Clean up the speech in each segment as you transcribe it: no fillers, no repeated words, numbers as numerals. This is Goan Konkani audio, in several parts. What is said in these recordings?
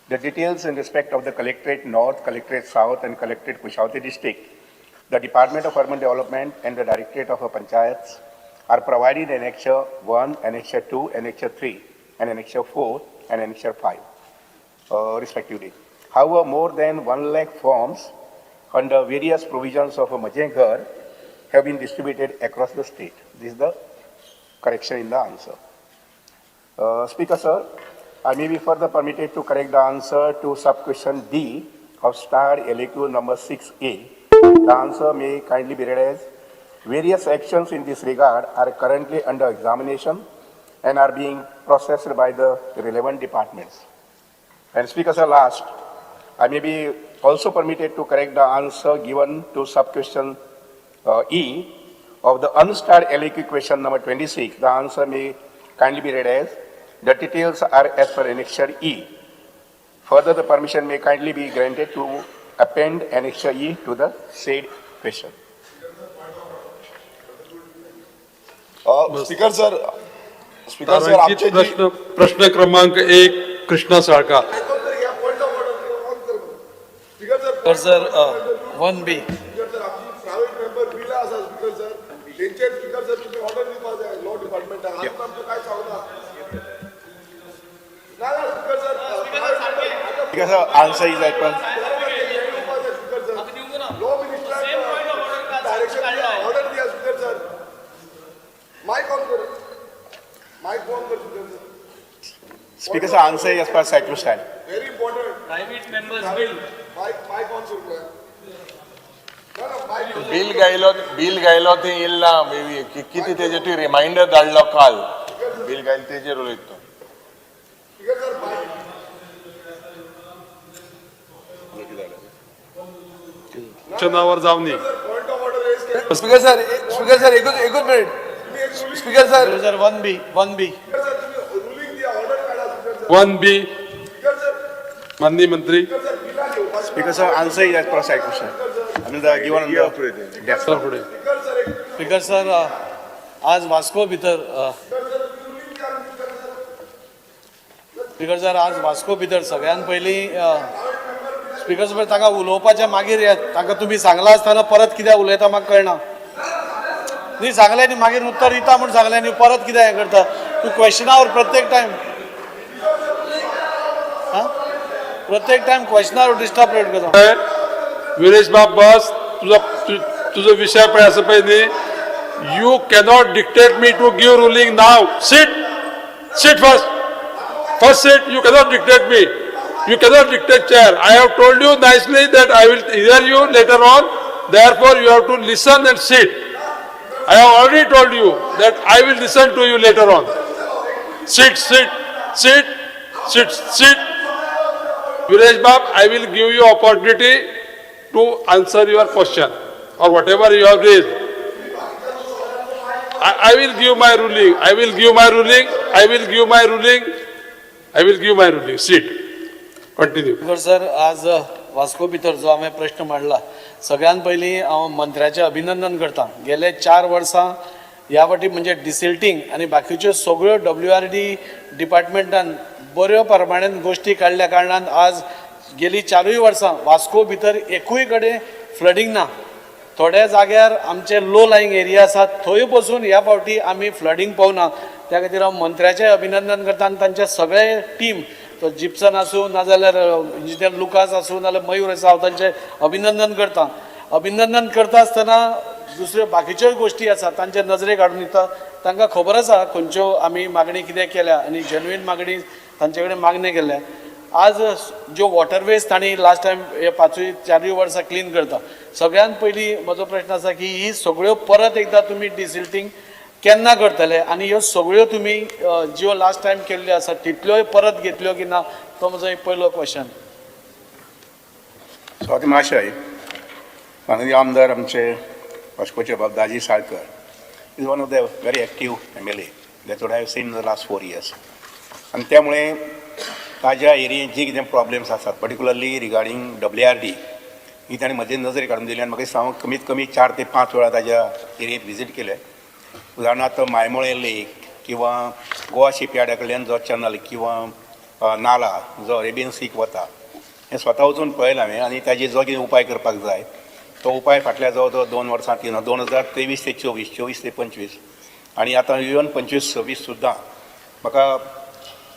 The details in respect of the Collectorate North, Collectorate South and Collectorate Kushavati District, the Department of Urban Development and the Directorate of Panchayats are provided in Annexure 1, Annexure 2, Annexure 3 and Annexure 4 and Annexure 5, respectively. However, more than 1 lakh forms under various provisions of a Mhaje Ghar have been distributed across the state. This is the correction in the answer. Speaker, sir, I may be further permitted to correct the answer to sub-question D of starred LAQ number 6A. The answer may kindly be read as, various actions in this regard are currently under examination and are being processed by the relevant departments. And Speaker, sir, last, I may be also permitted to correct the answer given to sub-question E of the unstarred LAQ question number 26. The answer may kindly be read as, the details are as per Annexure E. Further, the permission may kindly be granted to append Annexure E to the said question. Speaker sir, speaker sir, तारांकित आमचे प्रश्न, प्रश्न क्रमांक 1, Krishna Salkar. Speaker sir, Speaker sir, 1B. Speaker sir, आमची प्रायव्हेट मेंबर बिलां आसा स्पीकर सर, तेंचेर स्पीकर सर तुमी ऑर्डर दिवपा जाय लॉ डिपार्टमेंटाक. आजून आमचें कांय सांगना. ना ना speaker sir, Speaker, sir, answer is as per speaker sir, law minister direction order दिया स्पीकर सर. मायक ऑन कर, मायक ऑन कर speaker sir. Speaker, sir, answer is as per sacrosanct. Very important. Private members bill. Mic mic on करूंक जाय. ना ना मायक. बिल गायलो, बिल गायलो ते येयल ना बेबी. कितें तेजे तुवें रिमायंडर धाडलो काल. बिल गायलो तेजेर उलयता तो. Speaker sir, mic. क्वेश्चनावर जावनी. पॉइंट ऑफ ऑर्डर रेज केले. स्पीकर सर, स्पीकर सर, एकूच एकूच minute. Speaker sir. Speaker sir, 1B, 1B. Speaker sir, तुम्ही रुलिंग दिया, ऑर्डर काढा speaker sir. 1B. Speaker sir. माननीय मंत्री. स्पीकर सर, बिलां घेवपाक. Speaker, sir, answer is as per sacrosanct. I mean, the given on the desk. Sir फुडें. स्पीकर सर, एक स्पीकर सर, आज वास्को भितर स्पीकर सर, रुलिंग दिया स्पीकर सर. स्पीकर सर, आज वास्को भितर सगळ्यान पयलीं स्पीकर सर, तांकां उलोवपाच्या मागीर येत तांकां तुमी सांगलां आसतना परत कित्याक उलयता म्हाका कळना. न्ही सांगलें न्ही, मागीर उत्तर दिता म्हूण सांगलें न्ही, परत कित्याक हें करता तूं क्वेश्चनावर प्रत्येक टायम. हां, प्रत्येक टायम क्वेश्चनावर डिस्टर्ब रेट करता. विरेश बाब बस. तुझा तुझो विषय पळय आसा पळय न्ही. You cannot dictate me to give ruling now. Sit, sit first, first sit. You cannot dictate me. You cannot dictate chair. I have told you nicely that I will hear you later on. Therefore, you have to listen and sit. I have already told you that I will listen to you later on. Sit, sit, sit, sit, sit. Viresh Bab, I will give you opportunity to answer your question or whatever you have raised. I will give my ruling. I will give my ruling. I will give my ruling. I will give my ruling. Sit. Continue. Speaker sir, आज वास्को भितर जो हांवें प्रश्न मांडला, सगळ्यान पयलीं हांव मंत्र्याचें अभिनंदन करता. गेले 4 वर्सां ह्या वाटी म्हणजे डिसिल्टींग आनी बाकीच्यो सगळ्यो WRD डिपार्टमेंटान बऱ्यो प्रमाणान गोश्टी काडल्या कारणान आज गेली 4 वर्सां वास्को भितर एकूय कडेन फ्लडींग ना. थोड्या जाग्यार आमचे लो लायींग एरिया आसात, थंय पसून ह्या फावटी आमी फ्लडींग पळोवना. त्या खातीर हांव मंत्र्याचें अभिनंदन करता आनी तांचे सगळे टीम, तो जिप्सन आसूं नाजाल्यार इंजिनियर लुकास आसूं नाजाल्यार मयूर आसा, हांव तांचें अभिनंदन करता. अभिनंदन करता आसतना दुसऱ्यो बाकीच्योय गोश्टी आसा तांचे नजरेक हाडून दिता. तांकां खबर आसा खंयच्यो आमी मागणी कितें केल्या आनी जेन्युइन मागणी तांचे कडेन मागणी केल्या. आज ज्यो वॉटरवेज तांणी लास्ट टायम हे 5 4 वर्सां क्लीन करता, सगळ्यान पयलीं म्हजो प्रश्न आसा की ही सगळ्यो परत एकदां तुमी डिसिल्टींग केन्ना करतले आनी ह्यो सगळ्यो तुमी ज्यो लास्ट टायम केल्ल्यो आसा तितल्योय परत घेतल्यो की ना, तो म्हजो एक पयलो क्वेश्चन. स्वाती महाशय, माननीय आमदार आमचे वास्कोचे बाब Daji Salkar is one of the very active MLA that what I have seen in the last 4 years. आनी त्यामुळे ताज्या एरियेंत जी कितें प्रॉब्लेम्स आसात, पर्टिकुलरली रिगार्डींग WRD, ही ताणें म्हजे नजरेक हाडून दिली आनी म्हाका दिसता हांव कमीत कमी 4 ते 5 वेळा ताज्या एरियेंत विजीट केले. उदाहरणार्थ मायमोळे लेक किंवा गोवा शिपयार्डा कडल्यान जो चॅनल किंवा नाला जो अरेबियन सीक वता हें स्वता वचून पळयलां हांवें आनी ताजेर जो कितें उपाय करपाक जाय तो उपाय फाटल्या जवळ जवळ 2 वर्सां 3, 2023 ते 24, 24 ते 25 आनी आतां इवन 25 26 सुद्दां म्हाका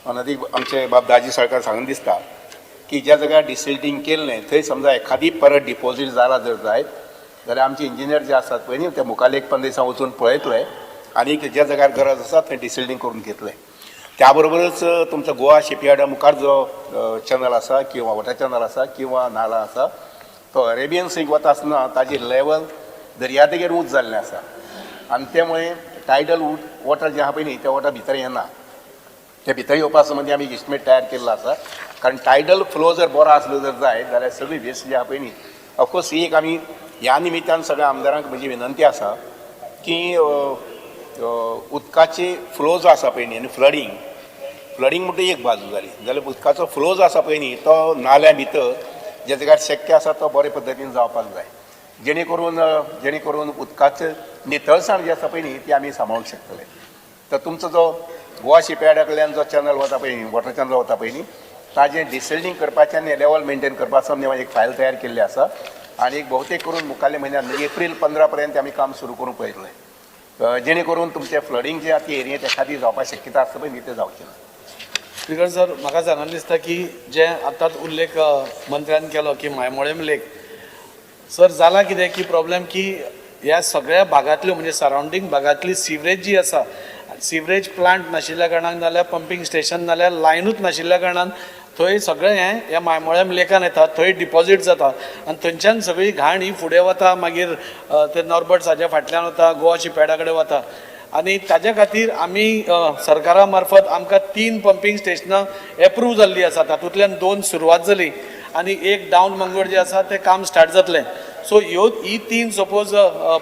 अनदीक आमचे बाब दाजी सरकार सांगून दिसता की ज्या जाग्यार डिसिल्टींग केल्लें थंय समजा एखादी परत डिपोजीट जाला जर जायत जाल्यार आमचे इंजिनियर जे आसात पळय न्ही, ते मुखार एक 15 दिसां वचून पळयतले आनी ज्या जाग्यार गरज आसा थंय डिसिल्टींग करून घेतले. त्या बरोबरच तुमचो गोवा शिपयार्डा मुखार जो चॅनल आसा किंवा वॉटर चॅनल आसा किंवा नाला आसा, तो अरेबियन सीक वता आसतना ताजी लेवल दर्यादेगेर ऊंच जाल्लें आसा आनी त्यामुळे टायडल वॉटर जें आहा पळय न्ही, तें वॉटर भितर येना. ते भितर येवपा संबंदी आमी एस्टिमेट तयार केल्लो आसा, कारण टायडल फ्लो जर बरो आसलो जर जायत जाल्यार सगळी वेस्ट जी आहा पळय न्ही, ऑफकोर्स ही एक आमी ह्या निमित्तान सगळ्या आमदारांक म्हजी विनंती आसा की उदकाची फ्लो जो आसा पळय न्ही आनी फ्लडींग, फ्लडींग म्हणटा एक बाजू जाली जाल्यार उदकाचो फ्लो जो आसा पळय न्ही, तो नाल्या भितर ज्या जाग्यार शक्य आसा तो बरे पद्दतीन जावपाक जाय, जेणे करून उदकाचें नितळसाण जी आसा पळय न्ही, ती आमी सांबाळूंक शकतले. तर तुमचो जो गोवा शिपयार्डा कडल्यान जो चॅनल वता पळय न्ही, वॉटर चॅनल वता पळय न्ही, ताजें डिसिल्टींग करपाचें आनी लेवल मेंटेन करपा संबंदी एक फायल तयार केल्ली आसा आनी एक बहुतेक करून मुखारल्या म्हयन्यात म्हणजे एप्रील 15 पर्यंत आमी काम सुरू करूंक पळयतले, जेणे करून तुमचें फ्लडींग जें आतां एरियेंत एखादी जावपाक शक्यता आसता पळय न्ही, तें जावचें ना. स्पीकर सर, म्हाका सांगन दिसता की जे आतांच उल्लेख मंत्र्यान केलो की मायमोळेम लेक, सर, जाला कितें की प्रॉब्लेम की ह्या सगळ्या भागांतल्यो म्हणजे सरावंडींग भागांतली सिवरेज जी आसा, सिवरेज प्लांट नाशिल्ल्या कारणान नाल्यार पंपींग स्टेशन नाल्यार लायनूच नाशिल्ल्या कारणान थंय सगळें हें ह्या मायमोळेम लेकान येता, थंय डिपॉजीट जाता आनी थंयच्यान सगळी घाण ही फुडें वता. मागीर ते नॉर्बर्ट साच्या फाटल्यान वता, गोवा शिपयार्डा कडेन वता आनी ताज्या खातीर आमी सरकारा मार्फत आमकां तीन पंपींग स्टेशनां एप्रूव जाल्लीं आसा. तातूंतल्यान दोन सुरवात जाली आनी एक डावन मंगोड जें आसा तें काम स्टार्ट जातलें. सो ह्यो ही तीन सपोज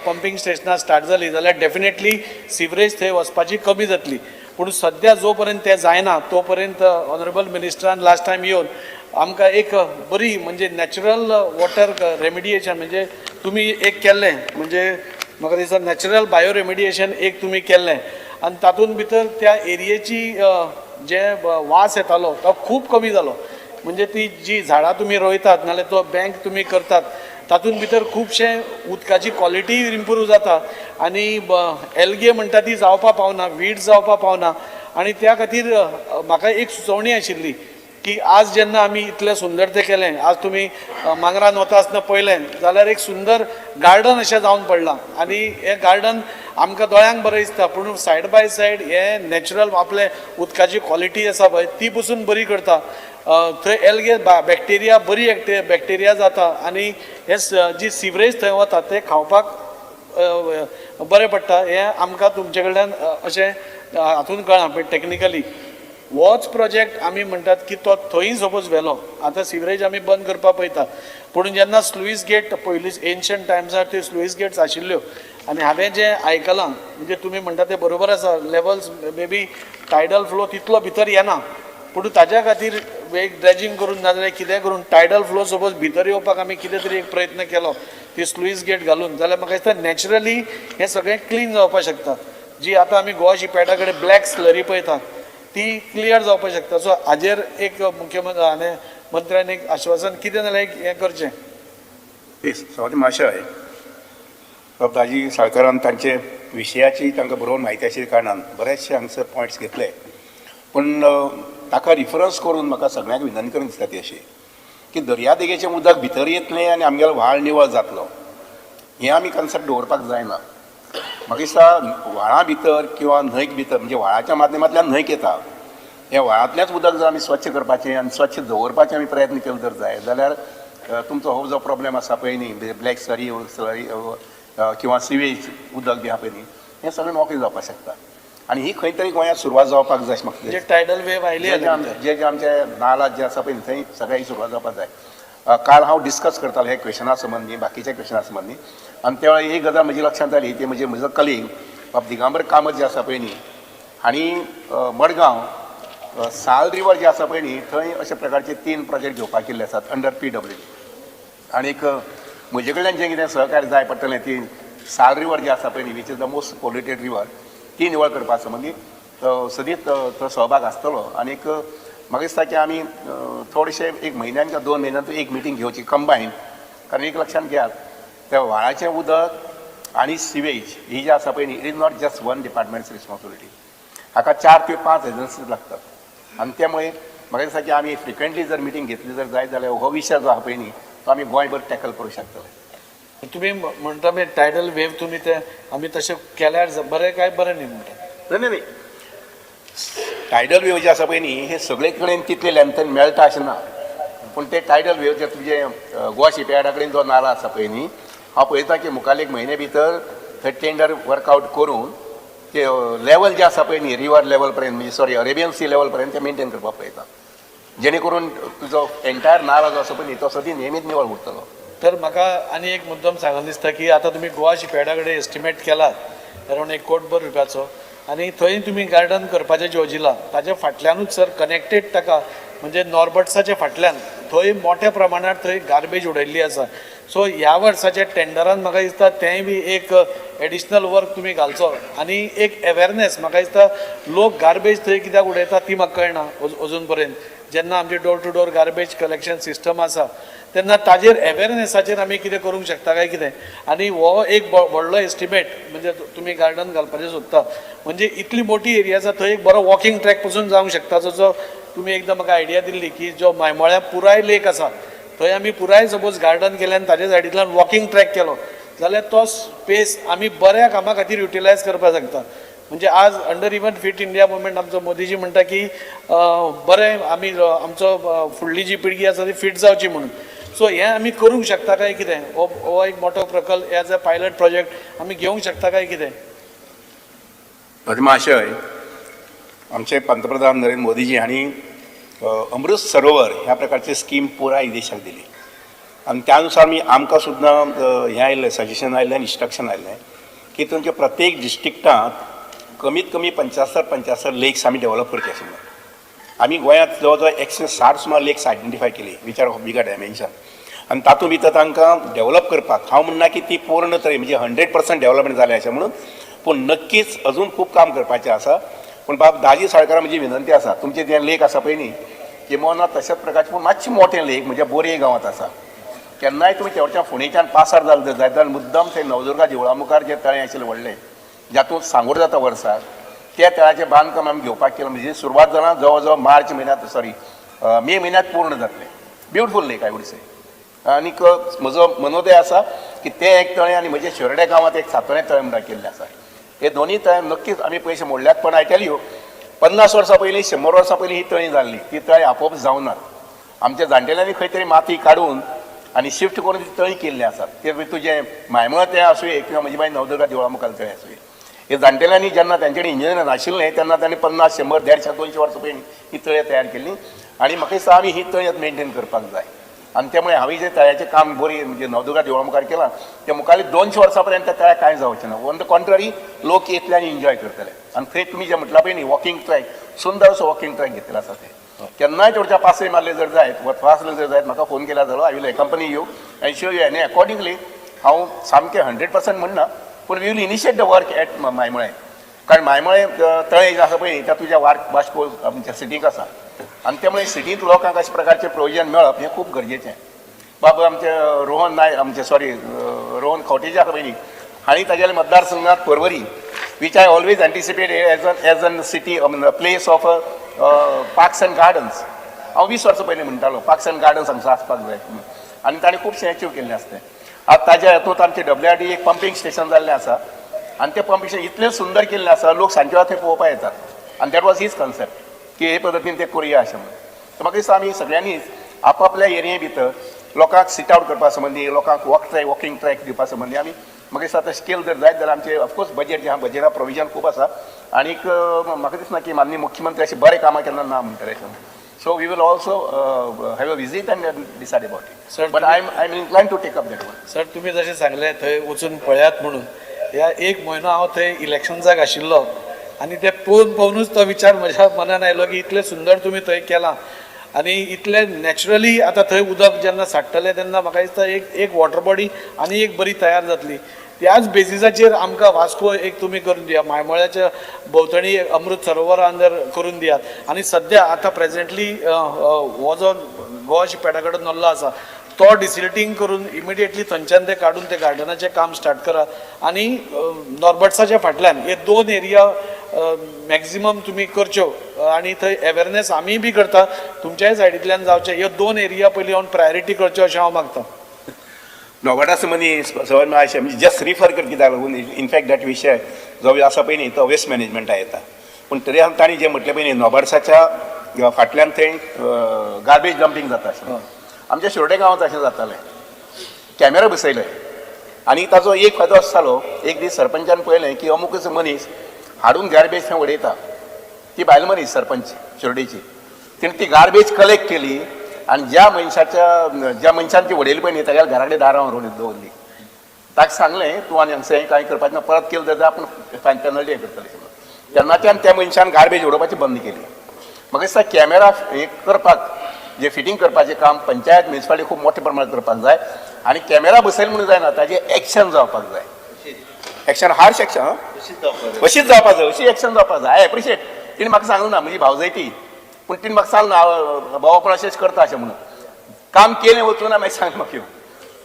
पंपींग स्टेशनां स्टार्ट जालीं जाल्यार डेफिनेटली सिवरेज थंय वचपाची कमी जातली. पूण सद्या जो पर्यंत तें जायना तो पर्यंत ऑनरेबल मिनिस्टरान लास्ट टायम येवन आमकां एक बरी म्हणजे नॅचरल वॉटर रेमिडिएशन म्हणजे तुमी एक केल्लें, म्हणजे म्हाका दिसता नॅचरल बायो रेमिडिएशन एक तुमी केल्लें आनी तातूंत भितर त्या एरियेची जे वास येतालो तो खूब कमी जालो. म्हणजे ती जी झाडां तुमी रोयतात नाल्यार तो बँक तुमी करतात, तातूंत भितर खुबशे उदकाची क्वॉलिटी इम्प्रूव जाता आनी एल्गे म्हणटा ती जावपा पावना, वीड जावपा पावना. आनी त्या खातीर म्हाका एक सुचोवणी आशिल्ली की आज जेन्ना आमी इतलें सुंदर तें केलें, आज तुमी मांगरान वता आसतना पळयलें जाल्यार एक सुंदर गार्डन अशें जावन पडलां आनी हें गार्डन आमकां दोळ्यांक बरें दिसता, पूण सायड बाय सायड हें नॅचरल आपलें उदकाची क्वॉलिटी आसा पळय, ती पसून बरी करता. थंय एल्गे बॅक्टेरिया, बरी बॅक्टेरिया जाता आनी हे जी सिवरेज थंय वता तें खावपाक बरें पडटा. हें आमकां तुमचे कडल्यान अशें हातून कळ्ळां. पण टॅक्निकली होच प्रोजेक्ट आमी म्हणटात की तो थंय सपोज व्हेलो, आतां सिवरेज आमी बंद करपाक पळयतात, पूण जेन्ना स्लुईस गेट पयलीं एन्शंट टायम्सार त्यो स्लुईस गेट्स आशिल्ल्यो आनी हांवें जें आयकलां, म्हणजे तुमी म्हणटा तें बरोबर आसा, levels may be tidal flow तितलो भितर येना, पूण ताज्या खातीर एक ड्रेजिंग करून नाजाल्यार कितेंय करून टायडल फ्लो सपोज भितर येवपाक आमी कितें तरी एक प्रयत्न केलो ती स्लुईस गेट घालून जाल्यार म्हाका दिसता नॅचरली हें सगळें क्लीन जावपाक शकता. जी आतां आमी गोवा शिपयार्डा कडेन ब्लॅक स्लरी पळयता ती क्लियर जावपाक शकता. सो हाजेर एक मुख्यमंत्री आनी मंत्र्यान एक आश्वासन कितें जाल्यार एक हें करचें. सभापती महाशय, बाब दाजी साळकारान तांचे विशयाची तांकां बरोबर म्हायती आशिल्ल्या कारणान बरेचशे हांगसर पॉयंट्स घेतले, पूण ताका रिफरन्स करून म्हाका सगळ्यांक विनंती करून दिसता ती अशी की दर्यादेगेचें उदक भितर येतलें आनी आमगेलो व्हाळ निवळ जातलो हें आमी कन्सेप्ट दवरपाक जायना. म्हाका दिसता व्हाळा भितर किंवा न्हंयक भितर, म्हणजे व्हाळाच्या माध्यमांतल्यान न्हंयक येता, ह्या व्हाळांतल्याच उदक जर आमी स्वच्छ करपाचें आनी स्वच्छ दवरपाचें आमी प्रयत्न केलो जर जाय जाल्यार तुमचो हो जो प्रॉब्लेम आसा पळय न्ही, ब्लॅक स्लरी स्लरी किंवा सिवेज उदक बी आहा पळय न्ही, हें सगळें नोकरी जावपाक शकता आनी ही खंय तरी गोंयांत सुरवात जावपाक जाय अशें म्हाका म्हणजे दिसता. टायडल वेव आयली. जे जे आमचे नाला जे आसा पळय थंय सगळ्यांची सुरवात जावपाक जाय. काल हांव डिस्कस करतालो हे क्वेशना संबंदी, बाकीच्या क्वेशना संबंदी आनी त्या वेळार एक गजाल म्हजी लक्षांत आली, ती म्हणजे म्हजो कलीग बाब दिगंबर कामत जे आसा पळय न्ही, हांणी मडगांव साल रिवर जे आसा पळय न्ही, थंय अशा प्रकारचे तीन प्रोजेक्ट घेवपाक केल्ले आसात अंडर पीडब्ल्यूडी. आनीक म्हजे कडल्यान जें कितें सहकार्य जाय पडटलें, ती साल रिवर जी आसा पळय न्ही, which is the most polluted river, ती निवळ करपा संबंदी सदींच तो सहभाग आसतलो. आनीक म्हाका दिसता की आमी थोडेशे एक म्हयन्यान किंवा 2 म्हयन्यान एक मिटींग घेवची कंबायन. कारण एक लक्षांत घेयात, त्या व्हाळाचें उदक आनी सिवेज ही जी आसा पळय न्ही, it is not just one department's responsibility. हाका 4 ते 5 एजन्सीज लागतात. आनी त्यामुळे म्हाका दिसता की आमी फ्रिक्वेंटली जर मिटींग घेतली जर जायत जाल्यार हो विशय जो आहा पळय न्ही, तो आमी गोंयभर टॅकल करूं शकतले. तुमी म्हणटा पळय टायडल वेव, तुमी ते आमी तशें केल्यार बरें काय बरें न्ही म्हणटा? नाही नाही नाही, टायडल वेव जे आसा पळय न्ही, हे सगळे कडेन तितले लेंथन मेळटा अशें ना. पूण ते टायडल वेव जे तुजे गोवा शिपयार्डा कडेन जो नाला आसा पळय न्ही, हांव पळयता की मुखार एक म्हयने भितर थंय टेंडर वर्कआवट करून ते लेवल जे आसा पळय न्ही, रिवर लेवल पर्यंत, म्हणजे सॉरी, अरेबियन सी लेवल पर्यंत ते मेनटेन करपाक पळयता, जेणे करून तुजो एंटायर नाला जो आसा पळय न्ही, तो सदी नेहमीच निवळ उरतलो. तर म्हाका आनी एक मुद्दम सांगन दिसता की आतां तुमी गोवा शिपयार्डा कडेन एस्टिमेट केला अरावंड 1 कोटभर रुपयाचो, आनी थंय तुमी गार्डन करपाचें योजिलां. ताच्या फाटल्यानूच सर कनेक्टेड ताका, म्हणजे नॉर्बर्ट्साच्या फाटल्यान थंय मोठ्या प्रमाणात थंय गार्बेज उडयल्ली आसा. सो ह्या वर्साच्या टेंडरान म्हाका दिसता तेंय बी एक एडिशनल वर्क तुमी घालचो आनी एक एवेरनेस. म्हाका दिसता लोक गार्बेज थंय कित्याक उडयता ती म्हाका कळना अजून पर्यंत. जेन्ना आमची door to door garbage collection system आसा, तेन्ना ताजेर एवेरनेसाचेर आमी कितें करूंक शकता काय कितें? आनी हो एक व्हडलो एस्टिमेट, म्हणजे तुमी गार्डन घालपाचें सोदता, म्हणजे इतली मोठी एरिया आसा, थंय एक बरो वॉकिंग ट्रॅक पसून जावंक शकता. जसो तुमी एकदां म्हाका आयडिया दिल्ली की जो मायमोळ्या पुराय लेक आसा, थंय आमी पुराय सपोज गार्डन केलें आनी ताजे सायडींतल्यान वॉकिंग ट्रॅक केलो जाल्यार तो स्पेस आमी बऱ्या कामा खातीर युटिलायज करपाक शकता. म्हणजे आज under even Fit India movement आमचो मोदीजी म्हणटा की बरें आमी आमचो फुडली जी पिळगी आसा ती फीट जावची म्हणून. सो हें आमी करूंक शकता काय कितें? हो हो एक मोठो प्रकल्प एज अ पायलट प्रोजेक्ट आमी घेवंक शकता काय कितें? महाशय, आमचे पंतप्रधान नरेंद्र मोदीजी हांणी अमृत सरोवर ह्या प्रकारची स्कीम पुराय देशाक दिली आनी त्यानुसार मी आमकां सुद्दां हें आयलें, सजेशन आयलें आनी इन्स्ट्रक्शन आयलें की तुमच्या प्रत्येक डिस्ट्रिक्टांत कमीत कमी 75 75 लेक्स आमी डेव्हलप करचे आशिल्ले. आमी गोंयांत जवळ जवळ 160 सुमार लेक्स आयडेंटिफाय केली, which are of bigger dimension, आनी तातूंत भितर तांकां डेव्हलप करपाक, हांव म्हणना की ती पूर्ण तरी म्हणजे 100% डेव्हलपमेंट जालें अशें म्हणून, पूण नक्कीच अजून खूब काम करपाचें आसा. पूण बाब दाजी साळकारा, म्हजी विनंती आसा, तुमचें जें लेक आसा पळय न्ही, किंबहुना तशाच प्रकारचें पूण मातशें मोठें लेक म्हणजे बोरये गांवांत आसा. केन्नाय तुमी तेवटेच्यान फोंडेच्यान पासार जाले जर जायत जाल्यार मुद्दम थंय नवदुर्गा देवळा मुखार जें तळें आशिल्लें व्हडलें, जातूंत सांगोड जाता वर्साक, त्या तळ्याचें बांदकाम आमी घेवपाक केलां. म्हणजे सुरवात जाला, जवळ जवळ मार्च म्हयन्यांत, सॉरी, मे म्हयन्यांत पूर्ण जातलें. Beautiful lake, I would say. आनीक म्हजो मनोदय आसा की तें एक तळें आनी म्हजें शिरोड्या गांवांत एक सातोळें तळें म्हणटा केल्लें आसा, हे दोनूय तळें नक्कीच आमी पयशे मोडल्यात. पण I tell you, 50 वर्सां पयलीं, 100 वर्सां पयलीं ही तळीं जाल्लीं, ती तळीं आपोआप जावनात. आमच्या जाणटेल्यांनी खंय तरी माती काडून आनी शिफ्ट करून ती तळीं केल्लीं आसात. ते तुजें मायमळ तें आसुये किंवा म्हजी मागीर नवदुर्गा देवळा मुखार तळें आसुये, हे जाणटेल्यांनी जेन्ना तेंचे कडेन इंजिनियर नाशिल्लें, तेन्ना तांणी 50, 100, 150, 200 वर्सां पयलीं ही तळें तयार केल्ली. आनी म्हाका दिसता आमी ही तळी मेनटेन करपाक जाय. आनी त्यामुळे हांवें जें तळ्याचें काम बरी म्हणजे नवदुर्गा देवळा मुखार केलां, तें मुखार 200 वर्सां पर्यंत त्या तळ्याक कांय जावचें ना. ऑन the contrary, लोक येतले आनी एन्जॉय करतले. आनी थंय तुमी जें म्हटलां पळय न्ही, वॉकिंग ट्रॅक, सुंदर असो वॉकिंग ट्रॅक घेतलेलो आसा. ते केन्नाय तेवच्या पासय मारले जर जायत, वचपा आसले जर जायत, म्हाका फोन केल्यार जालो. I will accompany you and show you. आनी अकॉर्डिंगली हांव सामकें 100% म्हणना, पूण we will initiate the work at मायमळे, कारण मायमळे तळें जें आसा पळय, त्या तुज्या वार्क वास्को आमच्या सिटीक आसा. आनी त्यामुळे सिटींत लोकांक अशा प्रकारचें प्रोविजन मेळप हें खूब गरजेचें. बाब आमचे रोहन नायक, आमचे, सॉरी, रोहन खंवटे जे आसा पळय न्ही, हांणी ताज्या मतदारसंघात Porvorim, which I always anticipate as an city, place of parks and gardens. हांव 20 वर्सां पयलीं म्हणटालो, पार्क्स अँड गार्डन्स हांगसर आसपाक जाय आनी ताणें खुबशें एचीव केल्लें आसता तें. आतां ताज्या हातूंत आमचें डब्ल्यू आर डी एक पंपींग स्टेशन जाल्लें आसा आनी तें पंपिंग स्टेशन इतलें सुंदर केल्लें आसा, लोक सांजच्या वेळार थंय पळोवपाक येतात. आनी that was his concept की हे पद्दतीन तें करुया अशें म्हणून. तर म्हाका दिसता आमी सगळ्यांनीच आपापल्या एरिये भितर लोकांक सिट आवट करपा संबंदी, लोकांक वॉक ट्रॅक, वॉकिंग ट्रॅक दिवपा संबंदी आमी, म्हाका दिसता आतां स्केल जर जायत जाल्यार आमचे ऑफकोर्स बजेट जें आहा, बजेटा प्रोविजन खूब आसा. आनीक म्हाका दिसना की माननीय मुख्यमंत्री अशें बरें कामां केन्ना ना म्हणटले अशें. So we will also have a visit and decide about it. Sir, but I am inclined to take up that one. Sir, तुमी जशें सांगलें थंय वचून पळयात म्हणून, ह्या एक म्हयनो हांव थंय इलेक्शन्साक आशिल्लो आनी ते पळोवन पळोवनूच तो विचार म्हज्या मनान आयलो की इतलें सुंदर तुमी थंय केलां. आनी इतलें नॅचरली आतां थंय उदक जेन्ना साठ्ठलें तेन्ना म्हाका दिसता एक एक वॉटर बॉडी आनी एक बरी तयार जातली. त्याच बेजिसाचेर आमकां वास्को एक तुमी करून दिया, मायमोळ्याच्या भोंवतणी एक अमृत सरोवरान जर करून दियात. आनी सद्या आतां प्रेजेंटली हो जो गोवा शिपयार्डा कडेन नल्लो आसा तो डिसिल्टींग करून इमिडिएटली थंयच्यान ते काडून ते गार्डनाचें काम स्टार्ट करात. आनी नॉर्बर्ट्साच्या फाटल्यान हे दोन एरिया मॅक्झिमम तुमी करच्यो आनी थंय एवेरनेस आमीय बी करता, तुमच्याय सायडींतल्यान जावचें. ह्यो दोन एरिया पयलीं ऑन प्रायोरिटी करच्यो अशें हांव मागता. नॉर्बर्टा संबंदी सवन अशें म्हणजे जस्ट रिफर कर कित्याक लागून इनफॅक्ट that विशय जो आसा पळय न्ही तो वेस्ट मॅनेजमेंटा येता, पूण तरी आसतना तांणी जें म्हटलें पळय न्ही नॉबर्साच्या फाटल्यान थंय गार्बेज डंपींग जाता अशें आमच्या शिरोडे गांवांत अशें जातालें. कॅमेरा बसयले आनी ताचो एक फायदो असो जालो, एक दीस सरपंचान पळयलें की अमुकच मनीस हाडून गार्बेज थंय उडयता. ती बायल मनीस सरपंच शिरोडेची, तिणें ती गार्बेज कलेक्ट केली आनी ज्या मनशान ती उडयली पळय न्ही तागेल्या घरा कडेन दारां व्हरून दवरली. ताका सांगलें तूं आनी हांगसर हें कांय करपाचें ना, परत केलें जाल्यार आपूण फायन पेनल्टी हें करतलें. तेन्नाच्यान त्या मनशान गार्बेज उडोवपाची बंद केली. म्हाका दिसता कॅमेरा हे करपाक जे फिटींग करपाचें काम पंचायत म्युनिसिपालिटी खूब मोठ्या प्रमाणात करपाक जाय आनी कॅमेरा बसयले म्हणून जायना, ताजें एक्शन जावपाक जाय. एक्शन, हार्श एक्शन अशीच जावपाक जाय, अशी एक्शन जावपाक जाय. I appreciate तिणें म्हाका सांगलें ना, म्हजी भावजय ती, पूण तिणें म्हाका सांगलें ना, भाव आपण अशेंच करता अशें म्हणून. काम केलें वचून मागीर सांग म्हाका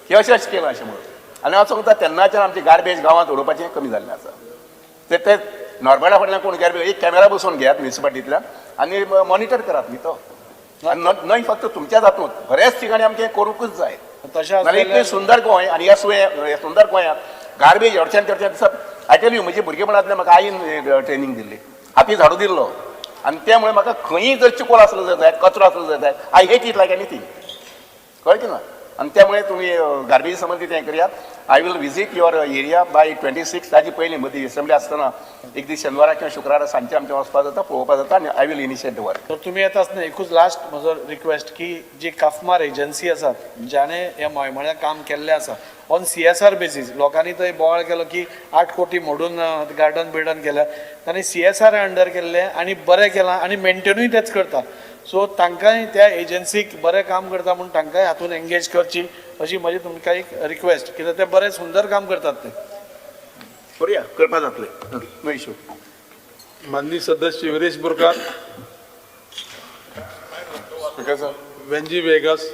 हे अशें अशें केलां अशें म्हणून. आनी हांव सांगता तेन्नाच्यान आमची गार्बेज गांवांत उडोवपाचें कमी जाल्लें आसा. ते ते नॉर्बर्टा फाटल्यान कोण गार्बेज एक कॅमेरा बसोवन घेयात म्युनिसिपालिटींतल्यान आनी मॉनिटर करात न्ही तो. आनी न्हय फक्त तुमच्याच हातूंत, बऱ्याच ठिकाणी आमचें करूंकूच जाय. तशें नाल्यार इतलें आसलें सुंदर गोंय आनी ह्या सुंदर गोंयांत गार्बेज हडच्यान तेडच्यान दिसप. I tell you, म्हजी भुरगेपणांतल्यान म्हाका आईन ट्रेनींग दिल्ली, हाती झाडू दिल्लो आनी त्यामुळे म्हाका खंयी जर चिकोल आसलो जायत, कचरो आसलो जायत, I hate it like anything. कळ्ळें की ना? आनी त्यामुळे तुमी गार्बेज संबंदीत हें करयात. I will visit your area by 26. ताजी पयलीं मदीं एसेंब्ली आसतना एक दीस शेनवारा किंवा शुक्रारा सांजचे आमचें वचपाक जाता, पळोवपाक जाता आनी I will initiate the work. तर तुमी येता आसतना एकूच लास्ट म्हजो रिक्वेस्ट की जी काफमार एजन्सी आसात ज्याने हे मयमळ्या काम केल्लें आसा ऑन सीएसआर बेसीस, लोकांनी थंय बोवाळ केलो की 8 कोटी मोडून गार्डन बिर्डन केल्या, तांणी सीएसआर अंडर केल्लें आनी बरें केलां आनी मेंटेनूय तेच करता. सो तांकांय त्या एजन्सीक बरें काम करता म्हूण तांकांय हातून एंगेज करची अशी म्हजी तुमकां एक रिक्वेस्ट, कित्याक ते बरें सुंदर काम करतात ते. करुया, करपाक जातलें, नो इशू. माननीय सदस्य Viresh Borkar. Speaker sir. Venzy Viegas,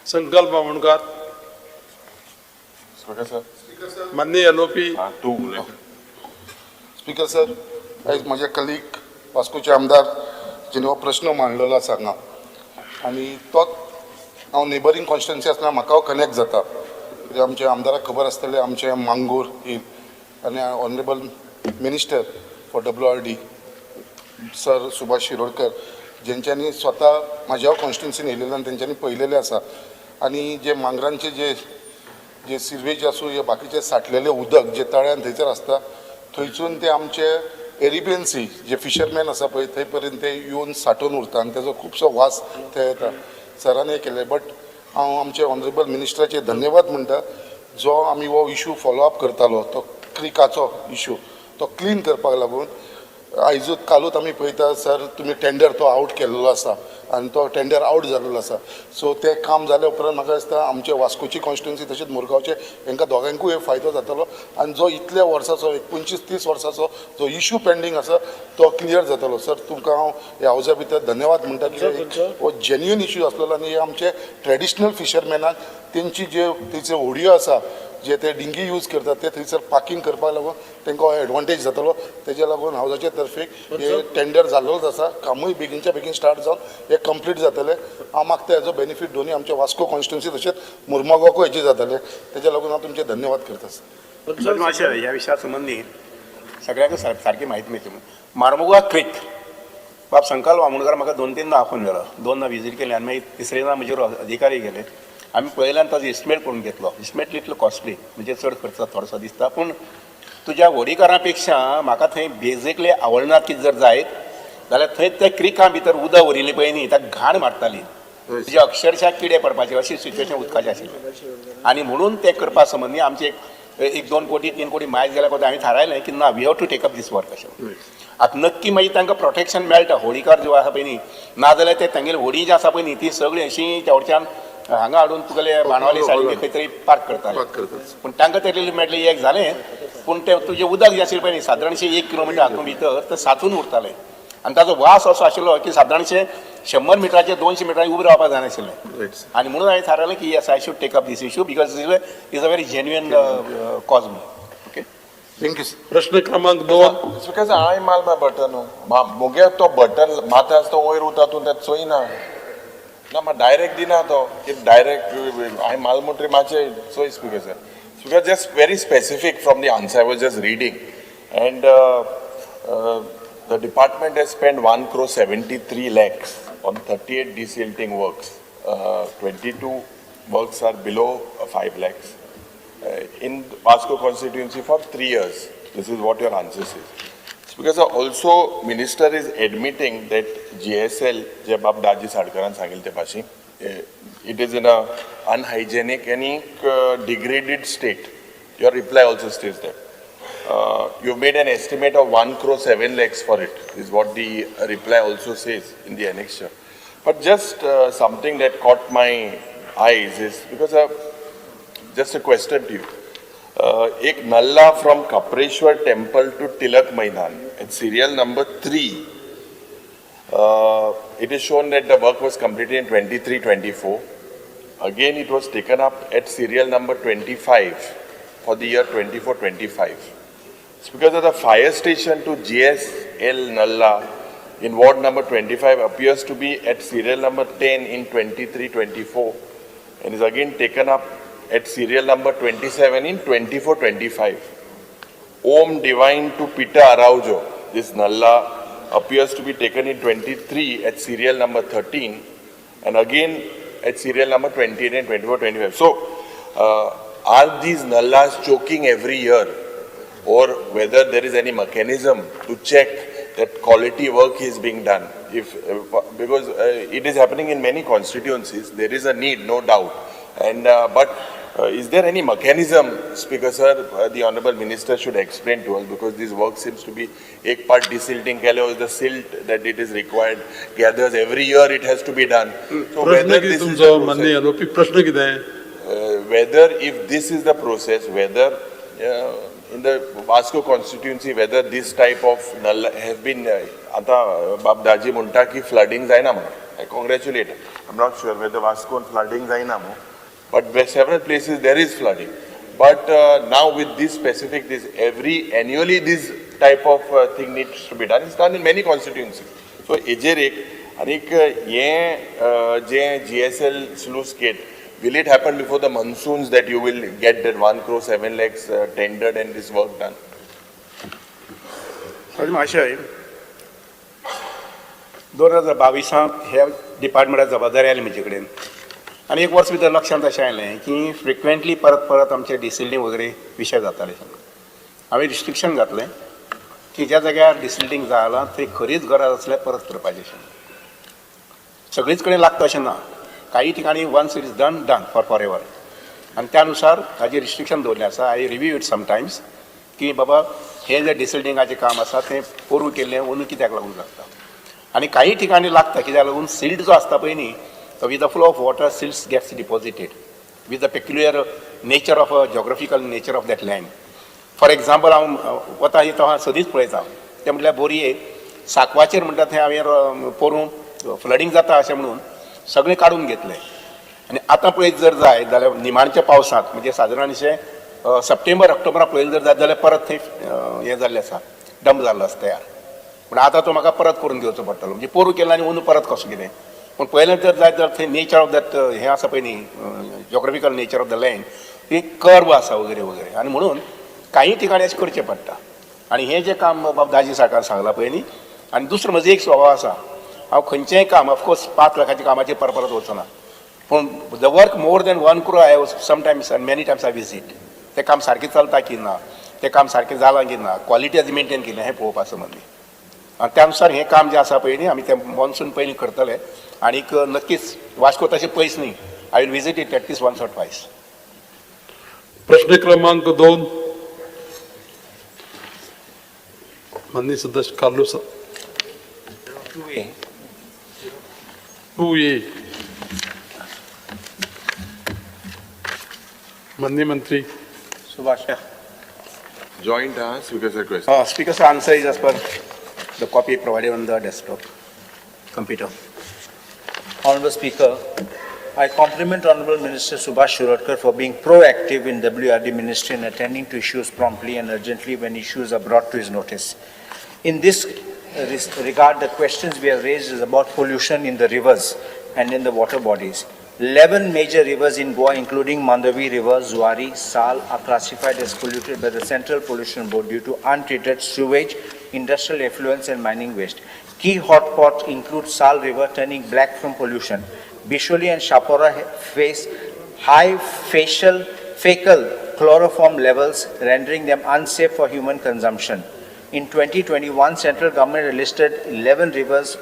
Sankalp Amonkar. Speaker sir. माननीय एलओपी. हा, तूं उलय. स्पीकर सर, आयज म्हजे कलीग वास्कोचे आमदार जेणे हो प्रश्न मांडलेलो आसा हांगा आनी तोच हांव नेबरींग कॉन्स्टिट्युएन्सी आसतना म्हाका हो कनेक्ट जाता, कित्याक आमच्या आमदाराक खबर आसतलें आमचें मांगूर हिल आनी honourable minister for WRD sir Subhash Shirodkar जेंच्यांनी स्वता म्हाज्या कॉन्स्टिट्युएन्सीन येयलेले आनी तेंच्यांनी पळयलेलें आसा. आनी जे मांगरांचे जे जे सिवेज आसूं या बाकीचे साठलेलें उदक जे तळ्यान थंयसर आसता, थंयसून ते आमचे एरेबियन सी जे फिशरमॅन आसा पळय थंय पर्यंत ते येवन साठोवन उरता आनी तेजो खुबसो वास थंय येता. सरान हें केलें, बट हांव आमचे ऑनरेबल मिनिस्टराचे धन्यवाद म्हणटा, जो आमी हो इशू फॉलो अप करतालो तो क्रिकाचो इशू तो क्लीन करपाक लागून आयजूच कालूच आमी पळयता सर, तुमी टेंडर तो आवट केल्लो आसा आनी तो टेंडर आवट जाल्लो आसा. सो तें काम जाल्या उपरांत म्हाका दिसता आमचे वास्कोची कॉन्स्टिट्युएन्सी तशेंच मुरगांवचे हांकां दोगांकूय फायदो जातलो आनी जो इतल्या वर्साचो एक 25-30 वर्साचो जो इशू पेंडींग आसा तो क्लियर जातलो. सर, तुमकां हांव ह्या हावजा भितर धन्यवाद म्हणटा की हो जेन्युइन इशू आसलेलो आनी हे आमचे ट्रेडिशनल फिशरमॅनाक तेंची जे थंयसर होडयो आसा, जे ते डिंगी यूज करतात, ते थंयसर पार्किंग करपाक लागून तांकां हो एडवांटेज जातलो. तेज्या लागून हावजाचे तर्फे हे टेंडर जाल्लोच आसा, कामूय बेगीनच्या बेगीन स्टार्ट जावन हे कंप्लीट जातले. हांव मागता हेजो बेनिफीट दोनूय आमच्या वास्को कॉन्स्टिट्युएन्सी तशेंच मुरमुगांवकूय हेजे जातले. तेज्या लागून हांव तुमचे धन्यवाद करता सर. मातशें ह्या विशया संबंदी सगळ्यांक सारकी म्हायती मेळची म्हणून मार्मुगा क्रीक बाब संकल्प आमोणकार म्हाका दोन तीनदा आफोवन व्हेलो, दोनदा विजीट केली आनी मागीर तिसरेंदा म्हजेर अधिकारी गेले. आमी पळयले आनी ताजो इस्टिमेट करून घेतलो. इस्टिमेट इतलो कॉस्टली, म्हणजे चड खर्च थोडोसो दिसता, पूण तुज्या व्हडीकारा पेक्षा म्हाका थंय बेजिकली आवडना कितें जर जायत जाल्यार थंय त्या क्रिका भितर उदक उरिल्लें पळय न्ही, ताका घाण मारताली, म्हणजे अक्षरशः किडे पडपाचे अशी सिच्युएशन उदकाचें आशिल्लें. आनी म्हणून तें करपा संबंदी आमचे एक एक 2 कोटी 3 कोटी मायज गेल्या कोता हांवें थारायलें की ना, we have to take up this work अशें. आतां नक्की मागीर तांकां प्रोटेक्शन मेळटा होडीकार ज्यो आसा पळय न्ही, नाजाल्यार ते तांगेली होडी जी आसा पळय न्ही, ती सगळी अशी तेवडच्यान हांगा हाडून तुगेले बाणावली सायडीन खंय तरी पार्क करताले. पार्क करतात. पूण तांकां ते रिलीफ मेळटलें एक जालें, पूण तें तुजें उदक जें आशिल्लें पळय न्ही, सादारणशें 1 किलोमिटर हातूंत भितर तें साचून उरतालें आनी ताजो वास असो आशिल्लो की सादारणशें 100 मिटराचेर 200 मिटरांनी उबें रावपाक जायनाशिल्लें. आनी म्हणून हांवें थारायलें की yes, I should take up this issue because is a very genuine cause म्हणून. ओके. Thank you sir. प्रश्न क्रमांक 2. स्पीकर सर, हांवें मारला बटन, मुगे तो बटन मारता आसतना वयर उरता, तूं तें चोयना ना, म्हाका डायरेक्ट दिना तो की डायरेक्ट हांवें मारला म्हणटरीर मातशें चोय. Speaker sir, speaker, just very specific from the answer I was just reading and the department has spend 1 crore 73 lakhs on 38 desilting works. 22 works are below 5 lakhs in Vasco constituency for 3 years. This is what your answer says. Because also minister is admitting that GSL, जे बाब दाजी साडकरान सांगिल्ले ते भाशेन, it is in a unhygienic and degraded state. Your reply also states that. You made an estimate of 1 crore 7 lakhs for it, is what the reply also says in the annexure. But just something that caught my eyes is because just a question to you. एक nallah from Kapreshwar temple to Tilak Maidan at serial number 3. It is shown that the work was completed in 23-24. Again, it was taken up at serial number 25 for the year 24-25. It's because of the fire station to GSL Nallah in ward number 25 appears to be at serial number 10 in 23-24 and is again taken up at serial number 27 in 24-25. Om Divine to Peter Araujo, this Nallah appears to be taken in 23 at serial number 13 and again at serial number 28 and 24-25. So, are these nallahs choking every year, or whether there is any mechanism to check that quality work is being done? If, because it is happening in many constituencies, there is a need, no doubt. And but is there any mechanism, Speaker sir, the Honorable Minister should explain to us, because this work seems to be एक part desilting केले or the silt that it is required gathers every year, it has to be done. So प्रश्न whether कितें this is तुमचो the process, मान्य आरोपी, प्रश्न कितें? Whether if this is the process, whether in the Vasco constituency, whether this type of nallah have been, आतां बाब दाजी म्हणटा की फ्लडिंग जायना म्हणून. I congratulate. I'm not sure whether Vasco flooding जायना म्हणून, but several places there is flooding. But now with this specific, this every annually this type of thing needs to be done. It's done in many constituencies. So हेजेर एक आनीक हें जें GSL sluice gate, will it happen before the monsoons that you will get that 1 crore 7 lakhs tendered and this work done? महाशय, 2022 ह्या डिपार्टमेंटात जबाबदारी आयली म्हजे कडेन आनी एक वर्स भितर लक्षांत अशें आयलें की फ्रिक्वेंटली परत परत आमचे डिसिल्टींग वगैरे विशय जाताले. हांवें रिस्ट्रिक्शन घातलें की ज्या जाग्यार डिसिल्टींग जालां थंय खरीच गरज आसल्यार परत करपाचें अशें. सगळीच कडेन लागता अशें ना, काही ठिकाणी once it is done, done for forever. आनी त्यानुसार ताजेर रिस्ट्रिक्शन दवरलें आसा. I review it sometimes की बाबा हें जें डिसिल्टिंगाचें काम आसा तें पोरूं केल्लें अंदू कित्याक लागून लागता. आनी काही ठिकाणी लागता, कित्याक लागून सिल्ट जो आसता पळय न्ही, तो with the flow of water silts gets deposited with the peculiar nature of geographical nature of that land. For example, हांव वता येता हांव सदींच पळयता तें म्हटल्यार बोरये साकवाचेर म्हणटा थंय हांवें पोरूं फ्लडींग जाता अशें म्हणून सगळें काडून घेतलें आनी आतां पळयत जर जाय जाल्यार निमाणच्या पावसांत, म्हणजे सादारणशें सप्टेंबर ऑक्टोबराक पळयलें जर जायत जाल्यार परत थंय हें जाल्लें आसा, डंप जाल्लो आसा तयार. पूण आतां तो म्हाका परत करून घेवचो पडटलो. म्हणजे पोरूं केला आनी अंदू परत कसो कितें. पूण पयलें जर जायत जाल्यार थंय नेचर ऑफ that हें आसा पळय न्ही, geographical nature of the land, ती कर्व आसा वगैरे वगैरे आनी म्हणून काही ठिकाणी अशें करचें पडटा. आनी हें जें काम बाब दाजी सारकार सांगलां पळय न्ही, आनी दुसरो म्हजो एक स्वभाव आसा, हांव खंयचेंय काम, ऑफकोर्स 5 लाखाच्या कामाचेर परत परत वचना, पूण the work more than 1 crore I sometimes and many times I visit. तें काम सारकें चलता की ना, तें काम सारकें जालां की ना, क्वॉलिटी आज मेनटेन केली हें पळोवपा संबंदी. आनी त्या अनुसार हें काम जें आसा पळय न्ही, आमी तें मॉन्सून पयलीं करतले. आनीक नक्कीच वास्को तशें पयस न्ही, I will visit it at least once or twice. प्रश्न क्रमांक 2, माननीय सदस्य कार्लूस. 2A. माननीय मंत्री. Subhash. Joint हा speaker sir question. Speaker sir, answer is as per the copy provided on the desktop computer. Honorable Speaker, I compliment Honorable Minister Subhash Shirodkar for being proactive in WRD Ministry and attending to issues promptly and urgently when issues are brought to his notice. In this regard, the questions we have raised is about pollution in the rivers and in the water bodies. 11 major rivers in Goa, including Mandavi River, Zuari, Sal, are classified as polluted by the Central Pollution Board due to untreated sewage, industrial effluents and mining waste. Key hotspots include Sal River turning black from pollution. Bisholi and Shapora face high fecal chloroform levels, rendering them unsafe for human consumption. In 2021, central government listed 11 rivers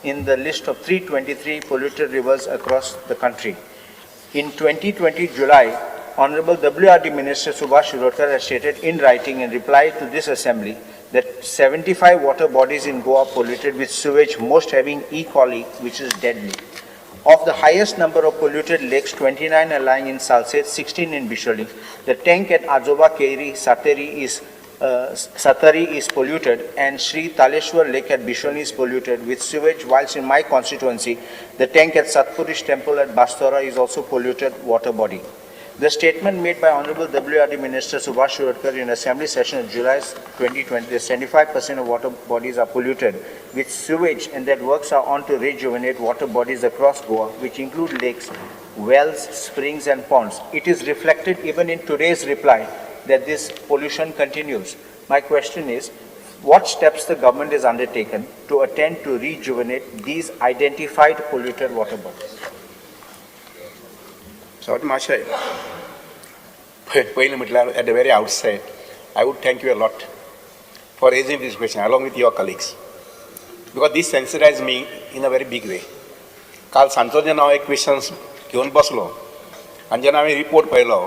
in the list of 323 polluted rivers across the country. In 2020 July, Honorable WRD Minister Subhash Shirodkar has stated in writing in reply to this assembly that 75 water bodies in Goa polluted with sewage, most having E. coli, which is deadly. Of the highest number of polluted lakes, 29 are lying in Salsette, 16 in Bisholi. The tank at Ajoba Keri Satari is polluted, and Sri Taleshwar Lake at Bisholi is polluted with sewage, whilst in my constituency, the tank at Satpurish Temple at Bastora is also polluted water body. The statement made by Honorable WRD Minister Subhash Shirodkar in Assembly session of July 2020, that 75% of water bodies are polluted with sewage and that works are on to rejuvenate water bodies across Goa, which include lakes, wells, springs and ponds. It is reflected even in today's reply that this pollution continues. My question is, what steps the government has undertaken to attend to rejuvenate these identified polluted water bodies? सभापती महाशय, पयलीं म्हटल्यार at the very outset I would thank you a lot for raising this question along with your colleagues, because this sensitize me in a very big way. काल सांजचो जेन्ना हांव एक क्वेश्चन्स घेवन बसलो आनी जेन्ना हांवें रिपोर्ट पळयलो,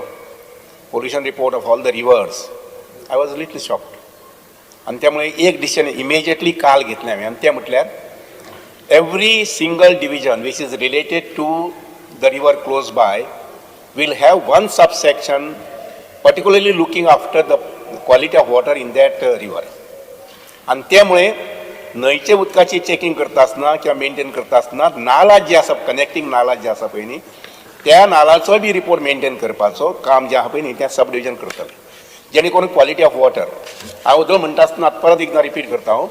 pollution report of all the rivers, I was little shocked. आनी त्यामुळे एक डिसिजन इमिजिएटली काल घेतलें हांवें, आनी तें म्हटल्यार every single division which is related to the river close by will have one subsection particularly looking after the quality of water in that river. आनी त्यामुळे न्हंयचे उदकाची चॅकिंग करता आसतना किंवा मेंटेन करता आसतना नाला जी आसा, कनेक्टींग नाला जी आसा पळय न्ही, त्या नालाचोय बी रिपोर्ट मेंटेन करपाचो काम जें आहा पळय न्ही तें सब डिविजन करतलें, जेणे करून क्वॉलिटी ऑफ वॉटर. हांव उदक म्हणटा आसतना परत एकदां रिपीट करता हांव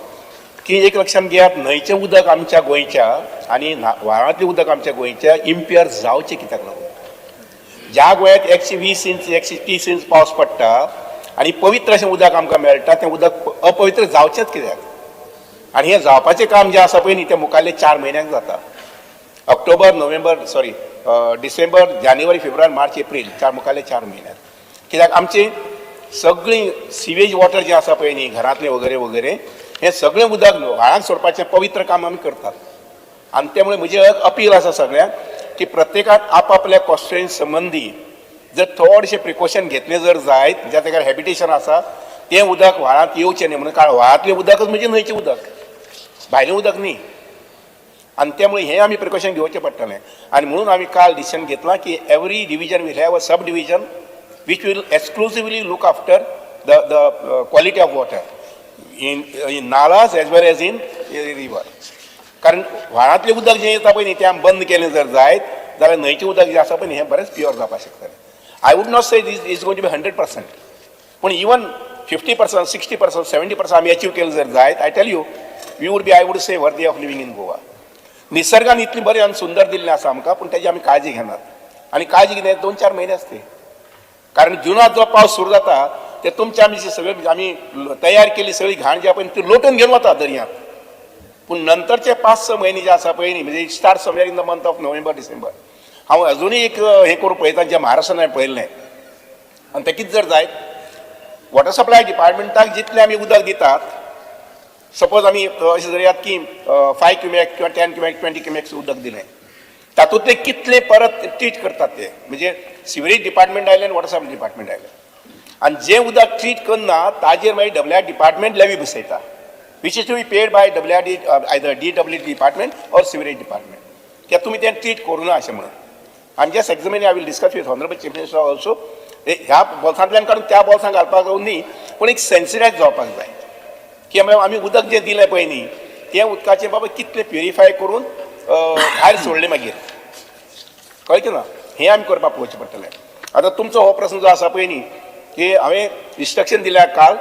की एक लक्षांत घेयात, न्हंयचें उदक आमच्या गोंयच्या आनी व्हाळांतलें उदक आमच्या गोंयच्या इम्प्युअर जावचें कित्याक लागून? ज्या गोंयांत 120 इंच, 130 इंच पावस पडटा आनी पवित्र अशें उदक आमकां मेळटा, तें उदक अपवित्र जावचेंच कित्याक? आनी हें जावपाचें काम जें आसा पळय न्ही तें मुखाल्ले 4 म्हयन्यांक जाता. ऑक्टोबर, नोव्हेंबर, सॉरी, डिसेंबर, जानेवारी, फेब्रुवारी, मार्च, एप्रील, चार मुखाल्ले 4 म्हयन्यात. कित्याक आमची सगळीं सिवेज वॉटर जें आसा पळय न्ही, घरांतलें वगैरे वगैरे, हें सगळें उदक व्हाळांत सोडपाचें पवित्र काम आमी करतात. आनी त्यामुळे म्हजें एक अपील आसा सगळ्यांक की प्रत्येकान आपापल्या कॉन्स्टिट्युएन्सी संबंदी जर थोडेशें प्रिकॉशन घेतलें जर जायत, ज्या जाग्यार हॅबिटेशन आसा तें उदक व्हाळांत येवचें न्ही म्हणून. कारण व्हाळांतलें उदकच म्हणजे न्हंयचें उदक, भायलें उदक न्ही. आनी त्यामुळे हें आमी प्रिकॉशन घेवचें पडटलें. आनी म्हणून आमी काल डिसिजन घेतलां की every division will have a sub division which will exclusively look after the quality of water in nalas as well as in river. कारण व्हाळांतलें उदक जें येता पळय न्ही तें आमी बंद केलें जर जायत जाल्यार न्हंयचें उदक जें आसा पळय न्ही हें बरेंच प्युअर जावपाक शकतलें. I would not say this is going to be 100%, पूण even 50%, 60%, 70% आमी अचीव केलें जर जायत, I tell you, we would be, I would say, worthy of living in Goa. निसर्गान इतली बरें आनी सुंदर दिल्लें आसा आमकां, पूण तेजी आमी काळजी घेनात. आनी काळजी घेनात 2-4 म्हयने आसते, कारण जुनात जो पावस सुरू जाता ते तुमच्या आमी सगळे आमी तयार केली सगळी घाण जी आहा पळय ती लोटून घेवन वता दर्यांत. पूण नंतरचे 5-6 म्हयने जे आसा पळय न्ही, म्हणजे start somewhere in the month of November, December. हांव अजुनूय एक हें करूंक पळयता जें महाराष्ट्रान हांवें पळयल्लें, आनी तें कितें जर जायत, वॉटर सप्लाय डिपार्टमेंटाक जितलें आमी उदक दितात, सपोज आमी अशें धरयात की 5 क्युमेक किंवा 10 क्युमेक, 20 क्युमेक्स उदक दिलें. तातूंतले कितले परत ट्रीट करतात ते, म्हणजे सिवरेज डिपार्टमेंट आयलें आनी वॉटर सप्लाय डिपार्टमेंट आयलें, आनी जें उदक ट्रीट करना ताजेर मागीर डब्ल्यू आर डिपार्टमेंट लेवी बसयता, which is to be paid by W R D, either D W D department or sewerage department, कित्याक तुमी तें ट्रीट करूं ना अशें म्हणून. I am just examining, I will discuss with honourable chief minister also. ह्या बोल्सांतल्यान काडून त्या बोल्सांत घालपाक न्ही, पूण एक सेन्सिटायज जावपाक जाय की आमी उदक जें दिलें पळय न्ही, तें उदकाचें बाबा कितलें प्युरिफाय करून भायर सोडलें मागीर, कळ्ळें की ना? हें आमी करपाक पळोवचें पडटलें. आतां तुमचो हो प्रस्न जो आसा पळय न्ही, की हांवें इन्स्ट्रक्शन दिल्या काल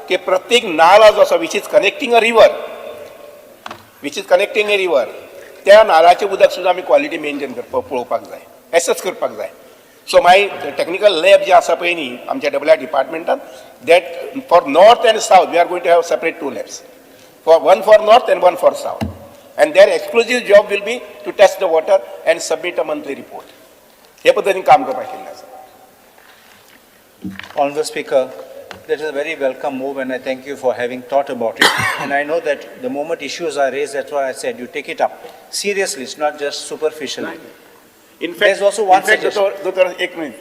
की प्रत्येक नाला जो आसा which is connecting a river, which is connecting a river, त्या नालाचें उदक सुद्दां आमी क्वॉलिटी मेनटेन करपाक पळोवपाक जाय, एसएस करपाक जाय. सो माय टॅक्निकल लॅब जे आसा पळय न्ही आमच्या डब्ल्यू आर डिपार्टमेंटान, that for north and south we are going to have separate two labs, for one for north and one for south, and their exclusive job will be to test the water and submit a monthly report. हे पद्दतीन काम करपाक केल्लें आसा. Honorable Speaker, that is a very welcome move and I thank you for having thought about it. And I know that the moment issues are raised, that's why I said you take it up. Seriously, it's not just superficially. In fact, There's also one in fact, suggestion. दोतोर, दोतोर, एक minute.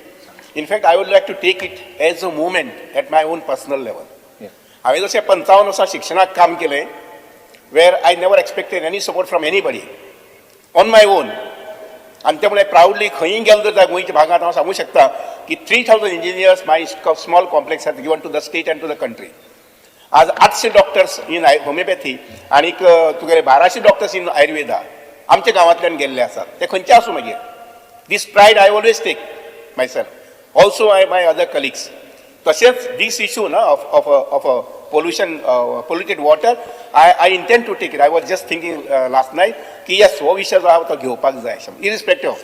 In fact, I would like to take it as a movement at my own personal level. हांवें जशें 55 वर्सां शिक्षणाक काम केलें, where I never expected any support from anybody, on my own. आनी त्यामुळे प्रावडली खंयी गेलो जाल्यार गोंयच्या भागांत हांव सांगूंक शकता की 3000 engineers my small complex has given to the state and to the country. आज 800 डॉक्टर्स इन होमिओपॅथी आनीक तुगेले 1200 डॉक्टर्स इन आयुर्वेदा आमच्या गांवांतल्यान गेल्ले आसात. ते खंयचे आसूं मागीर, this pride I always take myself, also I my other colleagues. तशेंच दीस इशू ना of a pollution, polluted water, I intend to take it. I was just thinking last night की येस, हो विशय जो आहा तो घेवपाक जाय अशें, irrespective of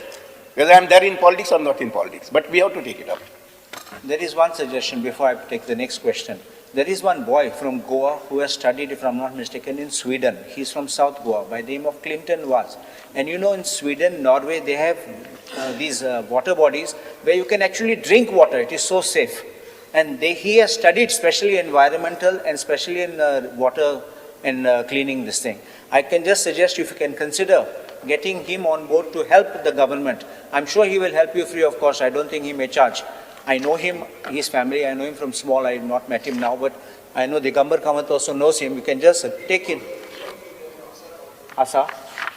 whether I am there in politics or not in politics, but we have to take it up. There is one suggestion before I take the next question. There is one boy from Goa who has studied, if I'm not mistaken, in Sweden. He's from South Goa by the name of Clinton Vaz. And you know, in Sweden, Norway, they have these water bodies where you can actually drink water. It is so safe. And he has studied specially environmental and specially in water and cleaning this thing. I can just suggest if you can consider getting him on board to help the government. I'm sure he will help you free of cost. I don't think he may charge. I know him, his family, I know him from small. I have not met him now, but I know Digambar Kamath also knows him. You can just take him. Asa?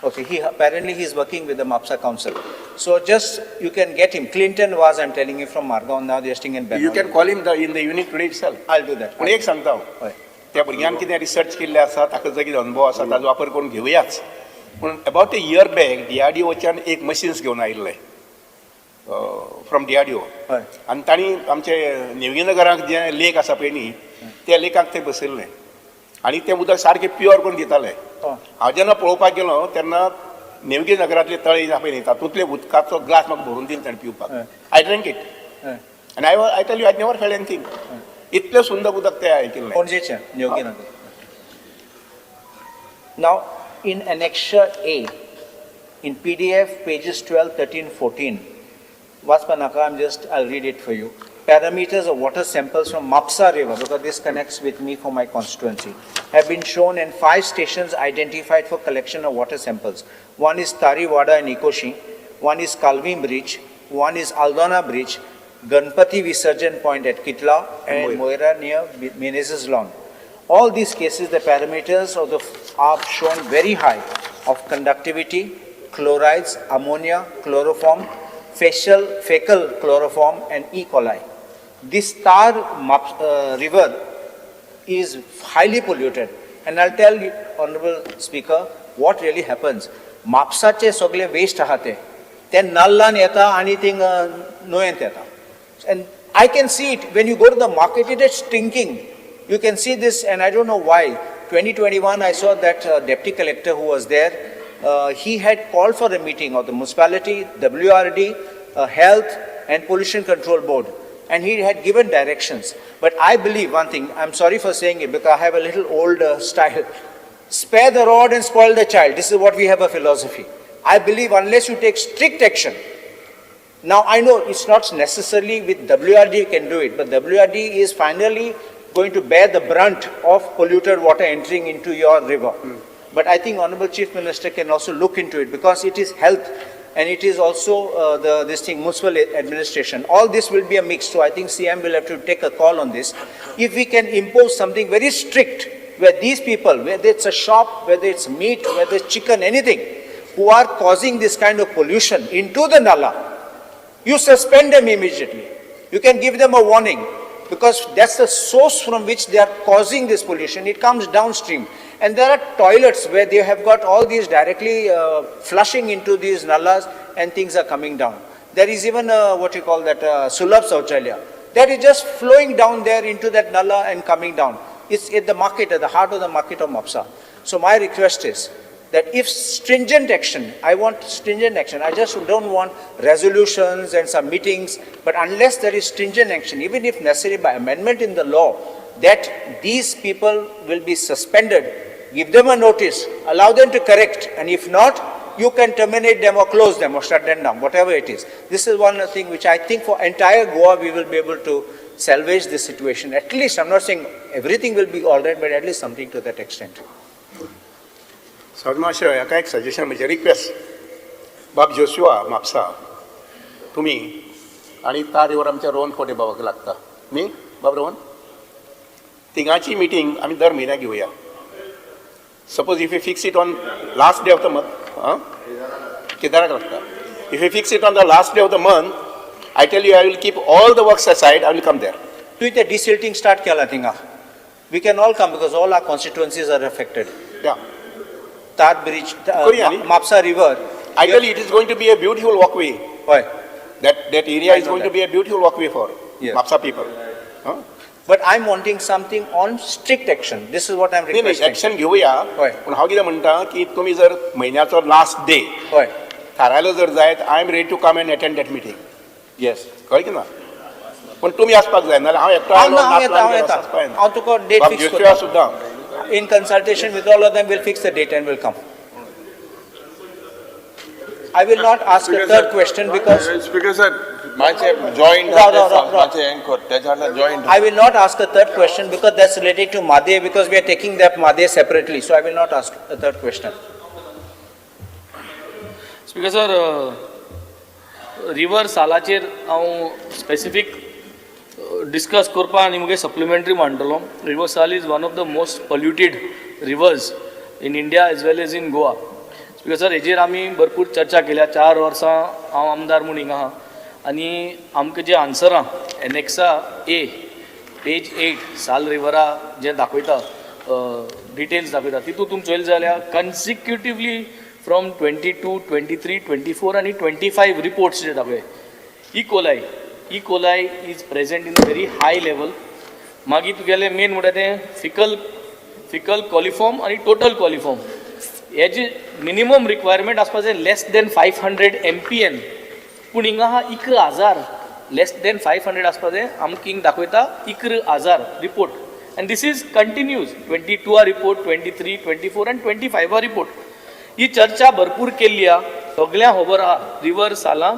Okay, he apparently he is working with the Mapsa Council. So just, you can get him. Clinton was, I'm telling you, from Margaon, now they are staying in Bengaluru. You can call him the in the unit today itself. I'll do that. पूण एक सांगता हांव, हय. त्या भुरग्यान कितें रिसर्च केल्लें आसा, ताका जर कितें अनुभव आसा ताजो वापर करून घेवयाच. पूण about a year back D R D ओच्यान एक मशीन्स घेवन आयिल्ले from D R D O. हय. आनी तांणी आमचे नेवगीनगराक जें लेक आसा पळय न्ही, त्या लेकाक थंय बसयल्लें आनी तें उदक सारकें प्युअर करून दिताले. हांव जेन्ना पळोवपाक गेलो तेन्ना नेवगी नगरांतले तळी आसा पळय न्ही, तातूंतले उदकाचो ग्लास म्हाका भरून दिलो ताणें पिवपाक. हय. I drink it आनी I tell you, I never felt anything. इतलें सुंदर उदक तें हांवें केल्लें. पणजेचें Niyoginagar. Now, in Annexure A, in PDF pages 12, 13, 14, वाचपा नाका, I'll read it for you. Parameters of water samples from Mapsa River, because this connects with me for my constituency, have been shown in 5 stations identified for collection of water samples. One is Tariwada and Ikoshi, one is Kalvin Bridge, one is Aldona Bridge, Ganpati Visarjan Point at Kitla, and Moira near Menezes Lawn. All these cases, the parameters of the are shown very high of conductivity, chlorides, ammonia, chloroform, fecal chloroform, and E. coli. This Tar River is highly polluted. And I'll tell you, Honorable Speaker, what really happens. म्हापसाचे सगळे वेस्ट आहा ते ते नल्लान येता आनी थिंग न्हंयेंत येता. And I can see it when you go to the market, it is stinking. You can see this, and I don't know why. 2021, I saw that deputy collector who was there, he had called for a meeting of the municipality, WRD, Health and Pollution Control Board, and he had given directions. But I believe one thing, I'm sorry for saying it because I have a little old style. Spare the rod and spoil the child. This is what we have a philosophy. I believe unless you take strict action. Now, I know it's not necessarily with WRD you can do it, but WRD is finally going to bear the brunt of polluted water entering into your river. But I think Honorable Chief Minister can also look into it because it is health. and it is also the this thing municipal administration. All this will be a mix, so I think CM will have to take a call on this. If we can impose something very strict, where these people, whether it's a shop, whether it's meat, whether it's chicken, anything, who are causing this kind of pollution into the nala, you suspend them immediately. You can give them a warning because that's the source from which they are causing this pollution. It comes downstream. And there are toilets where they have got all these directly flushing into these nalas and things are coming down. There is even a, what you call that, Sulabh Sauchalaya. That is just flowing down there into that nala and coming down. It's at the market, at the heart of the market of Mapsa. So my request is that if stringent action, I want stringent action, I just don't want resolutions and some meetings, but unless there is stringent action, even if necessary by amendment in the law, that these people will be suspended, give them a notice, allow them to correct, and if not, you can terminate them or close them or shut them down, whatever it is. This is one thing which I think for entire Goa we will be able to salvage this situation. At least, I'm not saying everything will be all right, but at least something to that extent. सदमाशय हाका एक सजेशन म्हणजे रिक्वेस्ट बाब जोशुआ म्हापसा तुमी आनी तार आमच्या रोहन खोटे बाबाक लागता न्ही बाब रोहन तिंगाची मिटींग आमी दर म्हयन्याक घेवया. Suppose if you fix it on last day of the month. आं केदाराक लागता. If you fix it on the last day of the month, I tell you, I will keep all the works aside, I will come there. तुवें तें डिसिल्टींग स्टार्ट केलां थिंगा. We can all come because all our constituencies are affected. या. तार ब्रिज, करूया न्ही? Mapusa river. I tell you, it is going to be a beautiful walkway. हय. That area I is know going to that. Be a beautiful walkway for Yeah. Mapusa people. But I am wanting something on strict action. This is what I am नाही नाही, requesting. Action घेवया. हय. पूण हांव कितें म्हणटा की तुमी जर म्हयन्याचो लास्ट डे हय. थारायलो जर जायत, I am ready to come and attend that meeting. Yes. कळ्ळें की ना? पूण तुमी आसपाक जाय, नाजाल्यार हांव एकटो हांव आयलो ना, हांव येता, नाचलो हांव आनी येता. वचपाक जायना. हांव तुका डेट बाब फिक्स जोशुआ करता. सुद्दां. In consultation with all of them, we'll fix the date and we'll come. I will not ask a third question because speaker sir, मातशें जॉयंट राव, राव, राव, राव. मातशें हें कर तेच्या वांगडा joint. I will not ask a third question because that's related to Mhadei, because we are taking that Mhadei separately. So I will not ask a third question. Speaker sir, river सालाचेर हांव स्पेसिफीक डिस्कस करपा आनी मुगे supplementary मांडटलो. River Sal is one of the most polluted rivers in India as well as in Goa. Speaker sir, हेजेर आमी भरपूर चर्चा केल्या. 4 वर्सां हांव आमदार म्हूण हिंगा आहा आनी आमकां जे आन्सरां एनेक्सा ए पेज 8 साल रिवरा जे दाखयता, डिटेल्स दाखयता, तितून तुमी चोयलें जाल्यार consecutively from 22, 23, 24 आनी 25 रिपोर्ट्स जे दाखय, E. coli is present in very high level. मागीर तुगेलें मेन म्हणटा तें फिकल कॉलिफॉर्म आनी टोटल कॉलिफॉर्म. हेजी मिनिमम रिक्वायरमेंट आसपा जाय less than 500 MPN, पूण हिंगा आहा 11,000. लेस देन 500 आसपा जाय, आमकां हिंग दाखयता 11,000 report, and this is continuous, 22 a report, 23, 24 आनी 25 a report. ही चर्चा भरपूर केल्ली आहा, सगळ्यांक खबर आहा. रिवर सालां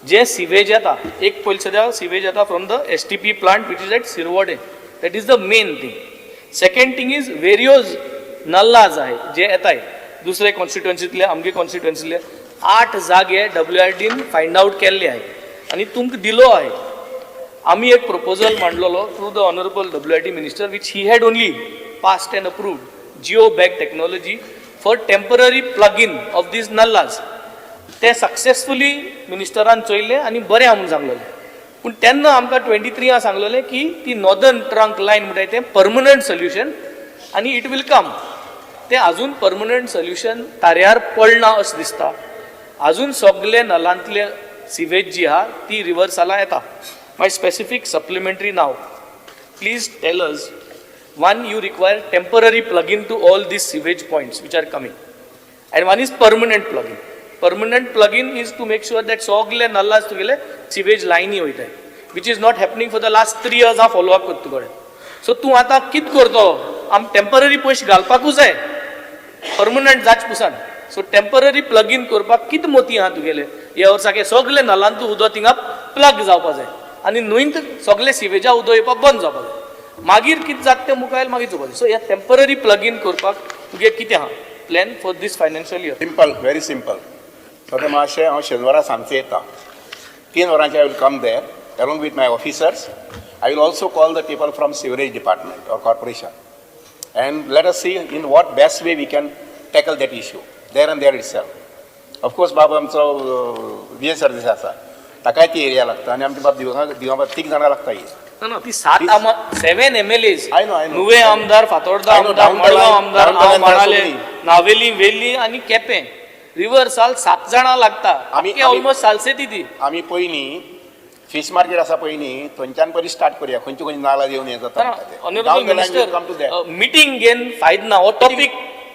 जे सिवेज येता, एक पयलीं सद्या सिवेज येता from the STP plant which is at Sirvode. That is the main thing. Second thing is various nallas आहे जे येताय दुसरे कॉन्स्टिट्युएन्सीतले. आमगे कॉन्स्टिट्युएन्सीतले आठ जागे डब्ल्यू आर डीन फायंड आउट केल्ले आहे आनी तुमकां दिलो आहे. आमी एक प्रपोजल मांडलेलो through the honourable WRD minister, which he had only passed and approved, geo bag technology for temporary plug in of these nallas. ते सक्सेसफुली मिनिस्टरान चोयलें आनी बरें आहा म्हूण सांगलेलें. पूण तेन्ना आमकां 23 सांगलेलें की ती नॉर्दर्न ट्रंक लायन म्हणटाय तें परमनंट सोल्युशन आनी it will come. तें अजून परमनंट सोल्युशन ताऱ्यार पडना अशें दिसता. अजून सगले नलांतले सिवेज जी आहा ती रिवर्साला येता. My specific supplementary now, please tell us, one, you require temporary plug in to all these sewage points which are coming, and one is permanent plug in. Permanent plug in is to make sure that सगले नल्लास तुगेले सिवेज लायनी वयताय, which is not happening for the last 3 years. हांव फॉलो अप करता तुगेले. सो तूं आतां कित करतलो? आम टेम्पररी पयशे घालपाकूच जाय, परमनंट जाच पुसान. सो टेम्पररी प्लग इन करपाक कित मोती आहा तुगेले? ह्या वर्साक सगले नलांतू उदक थिंगा प्लग जावपा जाय आनी न्हंयंत सगले सिवेजा उदक येवपाक बंद जावपा जाय. मागीर कितें जाता तें मुखार मागीर चोवपा जाय. सो ह्या टेम्पररी प्लग इन करपाक तुगे कितें आहा plan for this financial year? Simple, very simple. So मातशें हांव शेनवारा सांजचें येता 3 वरांचेर. I will come there along with my officers. I will also call the people from sewerage department or corporation and let us see in what best way we can tackle that issue there and there itself. Of course, बाब आमचो विजय सरदेसाय आसा, ताकाय ती एरिया लागता आनी आमचे बाब दिवंगा दिवंगा तीग जाणां लागता ही. ना ना, ती सात seven MLAs. I know, I know. Nuvem आमदार, फातोर्डा I know, आमदार, down the Madgaon line- आमदार, down the हांव line there are so Benaulim, many. Navelim, वेल्ली आनी केपें रिवर साल सात जाणां लागता. ऑलमोस्ट सालसेती ती. आमी पयलीं फीश मार्केट आसा पयलीं थंयच्यान पयलीं स्टार्ट करुया, खंयचे खंयचे नाला येवन हें जाता म्हणटा तें. Honourable Down the line we'll come to that. Minister, meeting घेवन फायद ना. हो टॉपीक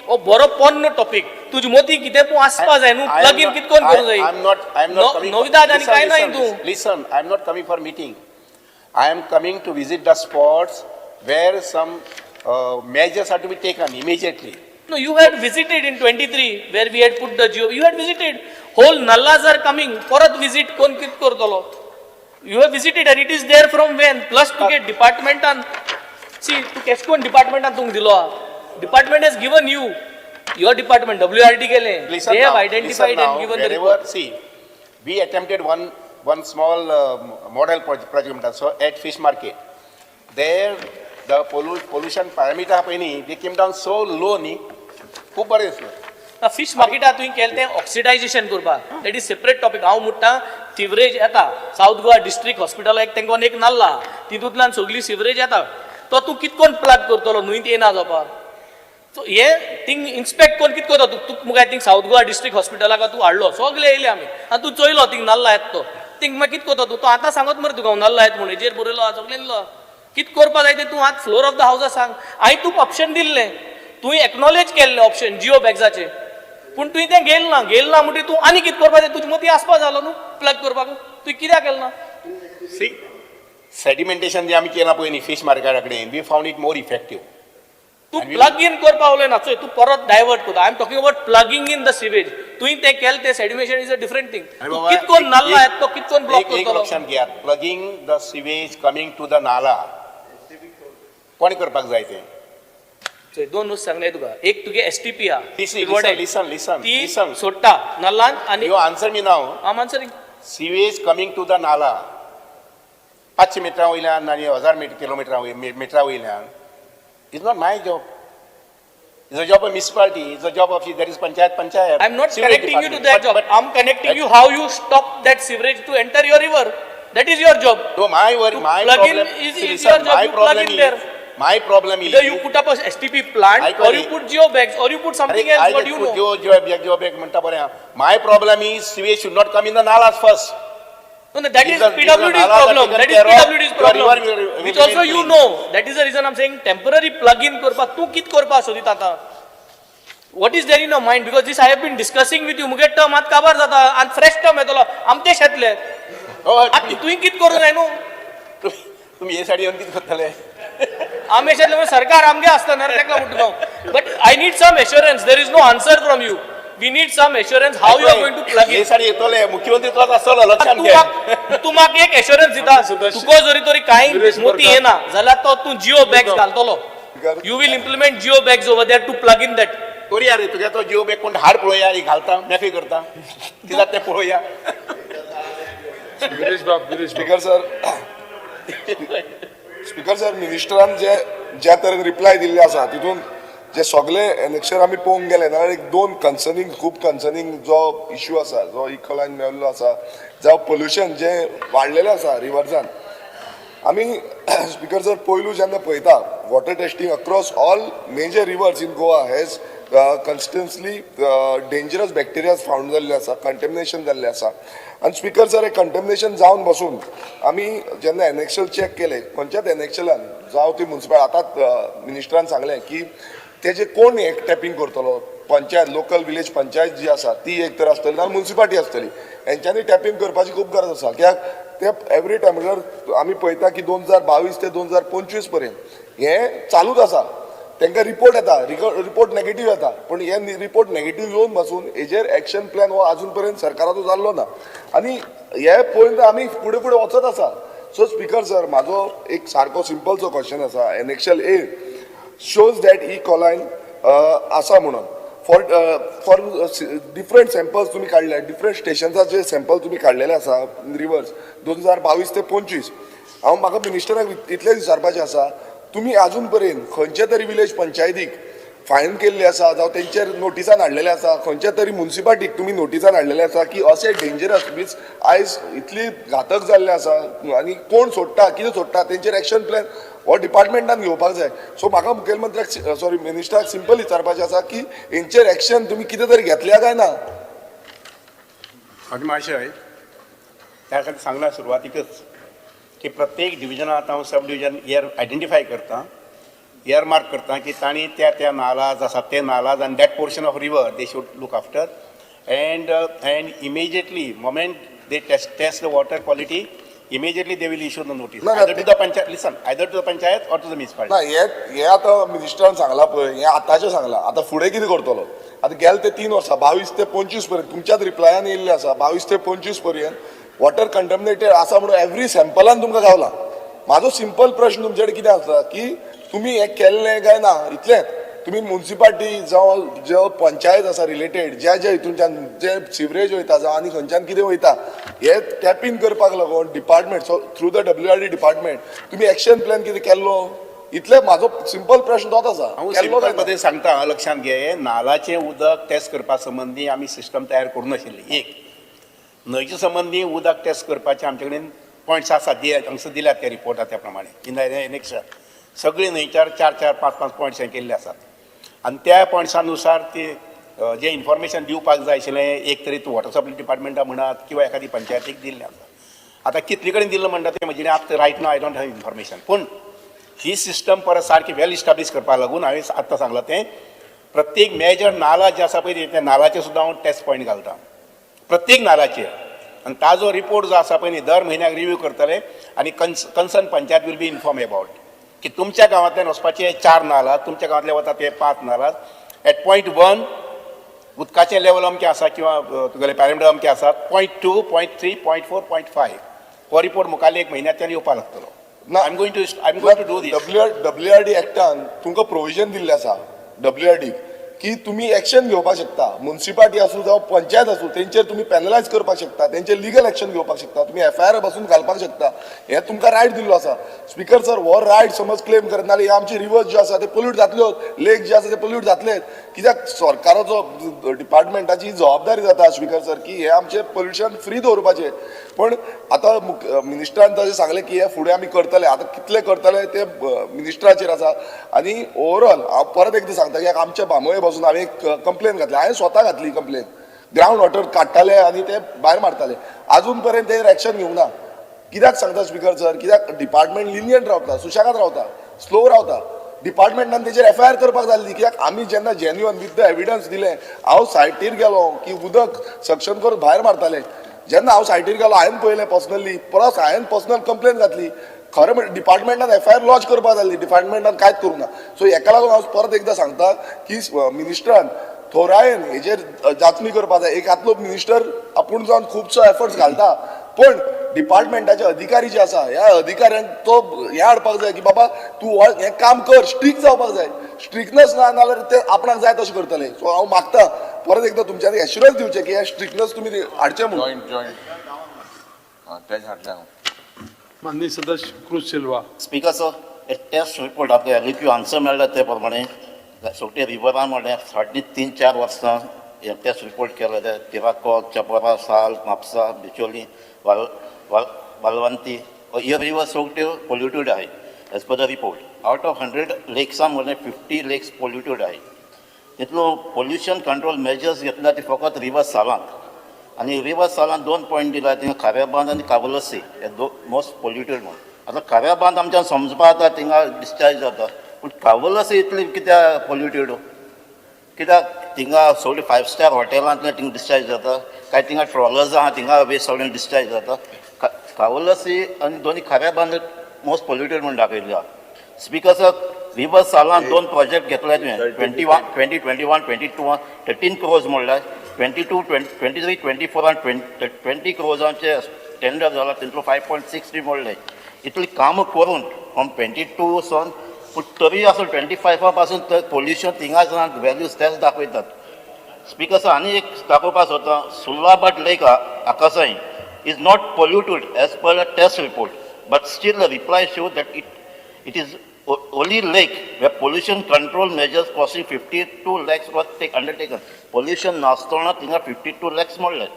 हो बरो पोन्नो टॉपीक. तुज मदीं कितें पूण आसपा जाय न्हू. प्लग इन कितें करून करूंक जाय. I am not, I am not coming. नविदाद आनी कांय ना हितून. Listen, I am not coming for meeting. I am coming to visit the spots where some measures are to be taken immediately. No, you had visited in 23 where we had put the geo. You had visited. Whole nallas are coming. परत visit कोण कित करतलो? You have visited and it is there from when? Plus तुगे डिपार्टमेंटान, see, तू केश कोण डिपार्टमेंटान तुमकां दिलो आहा. Department has given you, your department, WRD केलें. Listen They have now, identified listen and now, given the wherever, report. See, we attempted one small model project म्हणटा, so at fish market. There, the pollution parameter आहा पळय न्ही, they came down so low न्ही, खूब बरें दिसलें. फिश मार्केटात तुवें केलें तें ऑक्सिडायजेशन करपाक, that is separate topic. हांव म्हणटा सिवरेज येता सावथ गोवा डिस्ट्रिक्ट हॉस्पिटला, एक तांकां एक नाल्ला आहा, तितूंतल्यान सगळी सिवरेज येता. तो तूं कितकोन प्लग करतलो न्हंयत येना जावपाक? सो हे थिंग इन्स्पेक्ट कोण कित करता? तूं तुका मुगे थिंग सावथ गोवा डिस्ट्रिक्ट हॉस्पिटलाक तूं हाडलो, सगळे येयले आमी आनी तूं चोयलो थिंग नाल्ला येता तो थिंग. मागीर कित करता तूं? तो आतां सांगत मरे तुका हांव नाल्ला येता म्हूण. हेजेर बरयलो आहा, सगळें दिलो आहा. कित करपा जाय तें तूं आतां फ्लोर ऑफ the हावसा सांग. हांवें तुका ऑप्शन दिल्लें, तुवें एक्नॉलेज केल्लें ऑप्शन जिओ बॅग्साचें, पूण तुवें तें घेयल ना. घेयल ना म्हणटकीर तूं आनी कितें करपा जाय तुजे मदीं आसपा जालो न्हू. प्लग करपाक तुवें कित्याक केलें ना? See, sedimentation जे आमी केलां पळय न्ही फिश मार्केटा कडेन, we found it more effective. तूं प्लग इन करपा उलयना. चोय, तूं परत डायवर्ट करता. I am talking about plugging in the sewage. तुवें तें केलें तें sedimentation is a different thing. कित कोन नाल्ला येता तो कित कोन ब्लॉक एक करतलो? लक्षात घेयात, plugging the sewage coming to the nala कोण करपाक जाय तें? चोय, दोन वस्तू सांगले तुका. एक तुगे एसटीपी आहा. Listen, पिलवडें. Listen, listen, ती listen. सोडटा नाल्लान आनी You answer me now. हांव answering. Sewage coming to the nala 500 मिटरां वयल्यान आनी 1000 किलोमिटरां मिटरां वयल्यान is not my job. Is a job of municipality, is a job of, there is panchayat, panchayat. I am not sewage connecting you to department. That job. But I am connecting you how you stop that sewerage to enter your river. That is your job. No, my worry, To my plug in problem, is see, your listen, job. my You plug problem in there. is, my problem is, Either you put up a STP plant I or you agree. put geo bags or you put something else. What you know? Geo bag म्हणटा बरें आहा. My problem is sewage should not come in the nalas first. No, no, that If is the PWD's nalas are problem. taken That is care of, PWD's your problem. river will Which remain also you clean. know. That is the reason I'm saying temporary plug-in करपाक तूं कित करपाक सोदिता आतां? What is there in your mind? Because this I have been discussing with you. मुगे टर्म आतां काबार जाता आनी फ्रेश टर्म येतलो. आमचे शेतले. हय, आतां तुवें कित करूंक जाय न्हू? तुमी हे सायडीन येवन कितें करतले? आमी शेतले म्हणजे सरकार आमगे आसता न्ही रे, तेका म्हणटा हांव. But I need some assurance. There is no answer from you. We need some assurance how you are going to plug हे in. सायडीन येतले, मुख्यमंत्री तुलाच आसतलो, लक्षात तूं घे. म्हाका तूं म्हाका एक एश्योरन्स दिता, तुका जरी तरी कांय विरेश मोती बोरकार. येना जाल्यार तो तूं जिओ बॅग्स घालतलो. You will implement geo bags over there to plug in that. करुया रे, तुगे तो जिओ बॅग कोण हाड पळोवया, ही घालता मेकळी करता, कितें जाता तें पळोवया. विरेश बाब, विरेश बाब. स्पीकर सर, स्पीकर सर, मिनिस्टरान जे ज्या तरेन रिप्लाय दिल्ले आसा तितून जे सगळे एनेक्शर आमी पळोवंक गेले जाल्यार एक दोन कन्सर्निंग, खूब कन्सर्निंग जो इश्यू आसा, जो इकोलायन मेळिल्लो आसा जावं पोल्युशन जें वाडलेलें आसा रिवर्सान. आमी स्पीकर सर पयलू जेन्ना पळयता, water testing across all major rivers in Goa has consistently dangerous bacterias found जाल्ले आसा, कंटेमिनेशन जाल्लें आसा. आनी स्पीकर सर, हे कंटेमिनेशन जावन बसून आमी जेन्ना एनेक्शल चॅक केले, खंयच्याच एनेक्शलान जावं ती मुन्सिपल, आतां मिनिस्टरान सांगलें की तेजे कोण एक टॅपींग करतलो, पंचायत, लोकल विलेज पंचायत जी आसा ती एक तर आसतली ना मुन्सिपालिटी आसतली, हेंच्यांनी टॅपींग करपाची खूब गरज आसा. कित्याक ते एवरी टायम म्हणल्यार आमी पळयता की 2022 ते 2025 पर्यंत हें चालूच आसा. तांकां रिपोर्ट येता, रिपोर्ट नेगेटीव येता, पूण हे रिपोर्ट नेगेटीव येवन बसून हेजेर एक्शन प्लॅन हो आजून पर्यंत सरकाराचो जाल्लो ना आनी हे पळोवन आमी फुडें फुडें वचत आसा. सो स्पीकर सर, म्हाजो एक सारको सिंपलसो क्वेश्चन आसा. Annexure A shows that E. coli आसा म्हणून. फॉर डिफरंट सॅम्पल्स तुमी काडले, डिफरंट स्टेशन्साचे सॅम्पल तुमी काडलेले आसा रिवर्स 2022 ते 25. हांव म्हाका मिनिस्टराक इतलेंच विचारपाचें आसा, तुमी आजून पर्यंत खंयच्या तरी विलेज पंचायतीक फायन केल्ली आसा जावं तेंचेर नोटिसान हाडलेले आसा, खंयच्या तरी मुन्सिपालिटीक तुमी नोटिसान हाडलेले आसा की अशें डेंजरस मिन्स आयज इतली घातक जाल्लें आसा आनी कोण सोडटा, कितें सोडटा, तेंचेर एक्शन प्लॅन हो डिपार्टमेंटान घेवपाक जाय. सो म्हाका मुखेलमंत्र्याक, सॉरी, मिनिस्टराक सिंपल विचारपाचें आसा की हेंचेर एक्शन तुमी कितें तरी घेतल्या काय ना? म्हजें माशय त्या खातीर सांगलां सुरवातीकच की प्रत्येक डिविजनांत हांव सब डिविजन इयर आयडेंटिफाय करता, इयर मार्क करता की तांणी त्या त्या नालाज आसात ते नालाज आनी that portion of river they should look after and immediately moment they test the water quality, immediately they will issue the notice ना, ना, either to the panchayat, listen, either to the panchayat or to the municipality. ना, हे हे आतां मिनिस्टरान सांगलां पळय, हें आतांचें सांगलां. आतां फुडें कितें करतलो? आतां गेले ते 3 वर्सां, 22 ते 25 पर्यंत तुमच्याच रिप्लायान येयल्लें आसा, 22 ते 25 पर्यंत वॉटर कंटमिनेटेड आसा म्हणून एवरी सॅम्पलान तुमकां गावला. म्हाजो सिंपल प्रश्न तुमचे कडेन कितें आसा की तुमी हें केल्लें काय ना इतलेंच. तुमी मुन्सिपालिटी जावं ज्यो पंचायत आसा रिलेटेड, ज्या ज्या हितूनच्यान जे सिवरेज वयता जावं आनी खंयच्यान कितें वयता, हे टॅपींग करपाक लागून department, so through the WRD department तुमी एक्शन प्लॅन कितें केल्लो? इतले म्हाजो सिंपल प्रश्न तोच आसा. हांव केल्लो सिंपल काय ना? पद्दतीन सांगता, लक्षांत घे. नालाचें उदक टेस्ट करपा संबंदी आमी सिस्टम तयार करूं नाशिल्ली. एक न्हंयचे संबंदी उदक टेस्ट करपाचे आमचे कडेन पॉयंट्स आसात, हांगसर दिल्यात ते रिपोर्टा त्या प्रमाणे इन एनेक्शर. सगळे न्हंयच्यार चार चार पांच पांच पॉयंट्स हे केल्ले आसात आनी त्या पॉयंट्सा नुसार ती जें इन्फॉर्मेशन दिवपाक जाय आशिल्लें, एक तरी वॉटर सप्लाय डिपार्टमेंटा म्हणात किंवा एखादी पंचायतीक दिल्लें आसा. आतां कितले कडेन दिल्लें म्हणटा तें म्हजे आतां right now I don't have information. पूण ही सिस्टम परत सारकी वेल इस्टाब्लीश करपाक लागून हांवें आत्तां सांगलां तें, प्रत्येक मेजर नाला जे आसा पळय त्या नालाचेर सुद्दां हांव टेस्ट पॉयंट घालता प्रत्येक नालाचेर आनी ताजो रिपोर्ट जो आसा पळय न्ही, दर म्हयन्याक रिव्यू करतले आनी concern panchayat will be inform about की तुमच्या गांवांतल्यान वचपाचे चार नाला, तुमच्या गांवांतले वता ते पांच नाला, एट पॉयंट वन उदकाचें लेवल अमकें आसा किंवा तुगेलें पॅरामिटर अमकें आसा, 0.2, 0.3, 0.4, 0.5. हो रिपोर्ट मुखारले एक म्हयन्याच्यान येवपाक लागतलो. ना. I am going to do this. WRD एक्टान तुमकां प्रोविजन दिल्लें आसा डब्ल्यू आर डी की तुमी एक्शन घेवपाक शकता. मुन्सिपालिटी आसूं जावं पंचायत आसूं, तेंचेर तुमी पेनलायज करपाक शकता, तेंचेर लिगल एक्शन घेवपाक शकता, तुमी एफआयआर पासून घालपाक शकता. हें तुमकां रायट दिल्लो आसा. स्पीकर सर, हो रायट समज क्लेम करत नाजाल्यार हे आमचे रिवर्स जे आसा ते पोल्यूट जातल्योच, लेक जे आसा ते पोल्यूट जातलेच. कित्याक सरकाराचो डिपार्टमेंटाची जबाबदारी जाता स्पीकर सर की हे आमचे पोल्युशन फ्री दवरपाचें. पण आतां मिनिस्टरान तशें सांगलें की हे फुडें आमी करतले. आतां कितले करतले ते मिनिस्टराचेर आसा. आनी ओवरऑल हांव परत एकदां सांगता की आमच्या बांबोळे पासून हांवें एक कंप्लेन घातली, हांवें स्वता घातली कंप्लेन. ग्रावंड वॉटर काडटाले आनी ते भायर मारताले. आजून पर्यंत तेजेर एक्शन घेवंक ना. कित्याक सांगता स्पीकर सर, कित्याक डिपार्टमेंट लिनियंट रावता, सुशेगाद रावता, स्लो रावता. डिपार्टमेंटान तेजेर एफआयआर करपाक जाय आसली. कित्याक आमी जेन्ना जेन्युअन विथ the evidence दिलें, हांव सायटीर गेलो की उदक सक्शन करून भायर मारताले. जेन्ना हांव सायटीर गेलो, हांवें पळयलें पर्सनली, प्लस हांवें पर्सनल कंप्लेन घातली. खरें म्हणजे डिपार्टमेंटान एफआयआर लॉज करपाक जाय आसली. डिपार्टमेंटान कांयच करूंक ना. सो हेका लागून हांव परत एकदां सांगता की मिनिस्टरान थोरायेन हेजेर जाचणी करपाक जाय. एक आतलो मिनिस्टर आपूण जावन खुबसो एफर्ट्स घालता, पण डिपार्टमेंटाचे अधिकारी जे आसा, ह्या अधिकाऱ्यांक तो हें हाडपाक जाय की बाबा तूं हें काम कर, स्ट्रीक जावपाक जाय. स्ट्रिकनस ना नाजाल्यार ते आपणाक जाय तशें करतले. सो हांव मागता परत एकदां तुमच्यांनी एश्युरन्स दिवचें की हें स्ट्रिकनस तुमी हाडचें म्हणून. जॉयंट जॉयंट आं, तेच हाडलें हांव. माननीय सदस्य क्रूज सिल्वा. स्पीकर सर, एक टेस्ट रिपोर्ट आपले एलईक्यू आन्सर मेळ्ळा ते प्रमाणे सोगटे रिवरान म्हणल्यार फाटलीं 3-4 वर्सां हे टेस्ट रिपोर्ट केले ते तिराकोल, चपोरा, साल, म्हापसा, बिचोली, वाल वाल वालवंती हे रिवर सगट्यो पोल्युटेड आहाय as per the report. Out of 100 लेक्सां म्हणल्यार 50 लेक्स पोल्युटेड आहाय. तितलो पोल्युशन कंट्रोल मेजर्स घेतल्या ते फकत रिवर सालांत आनी रिवर सालांत दोन पॉयंट दिला थिंगा, खाऱ्या बांद आनी कावलसी हे दो मोस्ट पोल्युटेड म्हणून. आतां खाऱ्या बांद आमच्यान समजपा जाता, थिंगा डिस्चार्ज जाता, पूण कावलसी इतली कित्याक पोल्युटेड? कित्याक थिंगा सगळी फायव स्टार हॉटेलांतल्यान थिंगा डिस्चार्ज जाता काय थिंगा ट्रॉलर्स आहा, थिंगा वेस्ट सगळें डिस्चार्ज जाता? कावलसी आनी दोनी खाऱ्या बांद मोस्ट पोल्युटेड म्हणून दाखयल्ले आहा. स्पीकर सर, रिवर सालान दोन प्रोजेक्ट घेतले तुवें, 21, 2021, 22 13 क्रोर्स म्हणल्यार, 22, 23, 24 20 क्रोर्सांचे टेंडर जाला, तितलो 5.63 म्हणले. इतली कामां करून फ्रॉम 22 सन, पूण तरी आसून 25 पासून तर पोल्युशन थिंगाच व्हॅल्यूज तेच दाखयतात. स्पीकर सर, आनी एक दाखोवपाक सोदता. सुर्लाभाट lake Akasem is not polluted as per a test report, but still the reply show that it is only lake where pollution control measures costing 52 lakhs was undertaken. Pollution नासतना थिंगा 52 lakhs मोडले.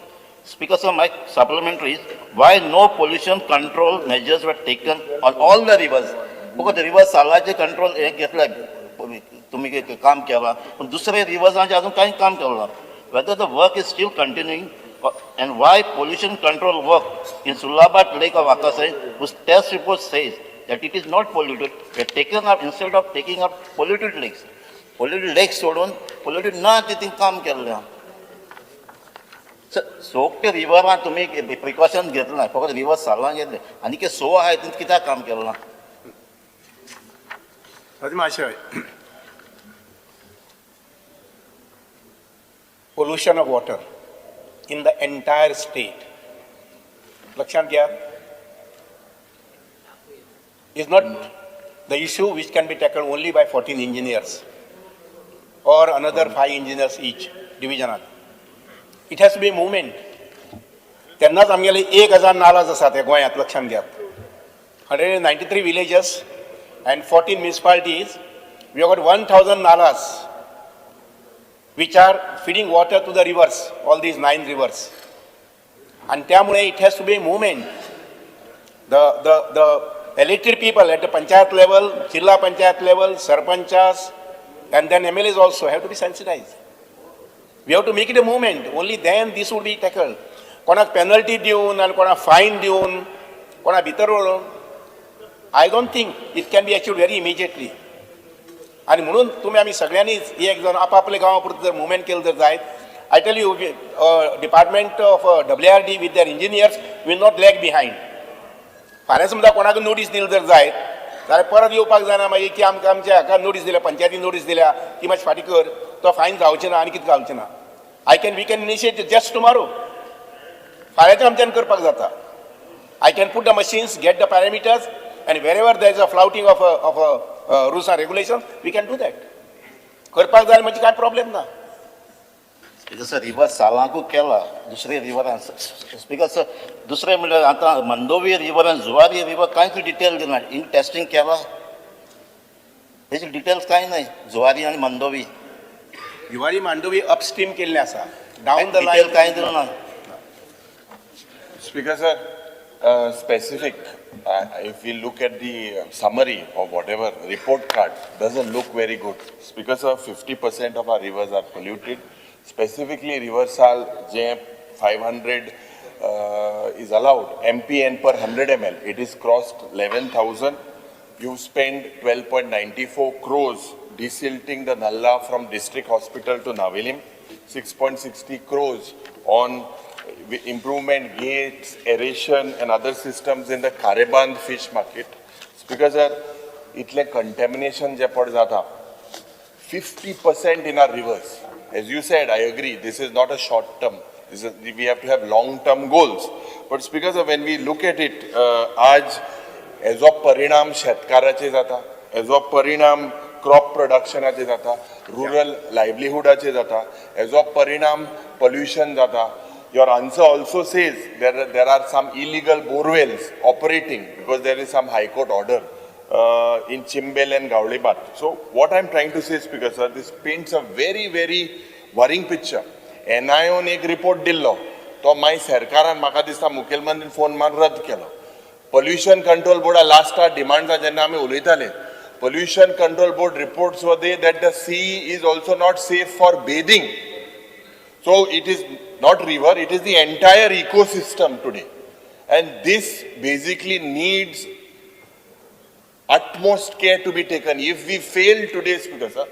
Speaker sir, my supplementary is why no pollution control measures were taken on all the rivers? फकत रिवर सालाचे कंट्रोल हे घेतले तुमी, काम केलां, पूण दुसरे रिवर्सांचे अजून कांय काम केलें ना. Whether the work is still continuing and why pollution control work in Surlabhat lake of Akasem, whose test report says that it is not polluted, were taken up instead of taking up polluted lakes. Polluted lakes सोडून polluted ना तितून काम केल्लें आहा. सोगटे रिवरान तुमी प्रिकॉशन घेतलें ना, फकत रिवर सालान घेतलें आनी की सो आहाय तितून कित्याक काम केलें ना? महाशय, pollution of water in the entire state, लक्षात घ्या, is not the issue which can be tackled only by 14 engineers or another 5 engineers each divisional. It has to be a movement. तेन्नाच आमगेले 1000 नालाज आसात हे गोंयांत, लक्षांत घेयात. 193 villages and 14 municipalities, we have got 1000 nalas which are feeding water to the rivers, all these nine rivers. And त्यामुळे it has to be a movement. The elected people at the panchayat level, Jilla Panchayat level, sarpanchas, and then MLAs also have to be sensitized. We have to make it a movement. Only then this would be tackled. कोणाक पेनल्टी दिवन आनी कोणाक फायन दिवन कोणा भितर उडोवन, I don't think it can be achieved very immediately. आनी म्हणून तुमी आमी सगळ्यांनीच एक जण आपापल्या गांवा पुरतें जर मुवमेंट केलें जर जायत, I tell you, department of WRD with their engineers will not lag behind. फाल्यां समजा कोणाक नोटीस दिली जर जायत जाल्यार परत येवपाक जायना मागीर की आमकां आमच्या हाका नोटीस दिल्या, पंचायतीन नोटीस दिल्या ती मातशी फाटीं कर, तो फायन जावचें ना आनी कितें जावचें ना. I can we can initiate just tomorrow. फाल्यांच्यान आमच्यान करपाक जाता. I can put the machines, get the parameters, and wherever there is a flouting of a rules and regulations, we can do that. करपाक जाय म्हणजे काय प्रॉब्लेम ना. स्पीकर सर, रिवर सालांकू केला, दुसरे रिवरान. स्पीकर सर, दुसरें म्हणल्यार आतां मंदोवी रिवर आनी जुवारी रिवर कांयच डिटेल दिना. इन टेस्टिंग केला, हेचे डिटेल्स कांय नाही, जुवारी आनी मंदोवी. जुवारी मांडवी अपस्ट्रीम केल्लें आसा, down the detail line कांय दिना ना. Speaker sir, specific, if we look at the summary of whatever report card, doesn't look very good. Speaker sir, 50% of our rivers are polluted. Specifically, River Sal, J 500 is allowed, MPN per 100 ml. It is crossed 11,000. You spend 12.94 crores desilting the Nallah from district hospital to Navelim, 6.60 crores on improvement gates, aeration and other systems in the Kareband fish market. Because sir, इतले contamination जे पड जाता, 50% in our rivers. As you said, I agree, this is not a short term. We have to have long term goals. But Speaker sir, when we look at it, आज हेजो परिणाम शेतकाराचेर जाता, हेजो परिणाम क्रॉप प्रोडक्शनाचेर जाता, रुरल लायवलीहुडाचेर जाता, हेजो परिणाम पोल्युशन जाता. Your answer also says there are some illegal borewells operating because there is some high court order in Chimbel and Gaulibat. So what I'm trying to say, Speaker sir, this paints a very, very worrying picture. NIO एक रिपोर्ट दिल्लो, तो मागीर सरकारान म्हाका दिसता मुखेलमंत्रीन फोन मारून रद्द केलो. पोल्युशन कंट्रोल बोर्डा लास्टा डिमांडा जेन्ना आमी उलयताले, Pollution Control Board reports were there that the sea is also not safe for bathing. So it is not river, it is the entire ecosystem today. And this basically needs utmost care to be taken. If we fail today, Speaker sir,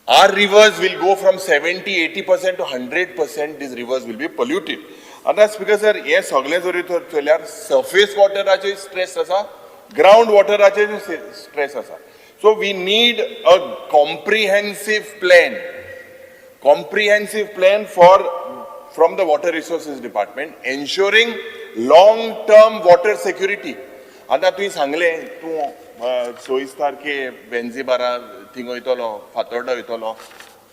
our rivers will go from 70, 80% to 100%, these rivers will be polluted. आतां स्पीकर सर, हे सगळें जरी तर चोयल्यार सर्फेस वॉटराचेर स्ट्रेस आसा, ग्रावंड वॉटराचेर स्ट्रेस आसा. So we need a comprehensive plan for from the water resources department ensuring long term water security. आतां तुवें सांगलें, तूं 26 तारखे वेंझिबारा थिंग वयतलो, फातोर्डा वयतलो.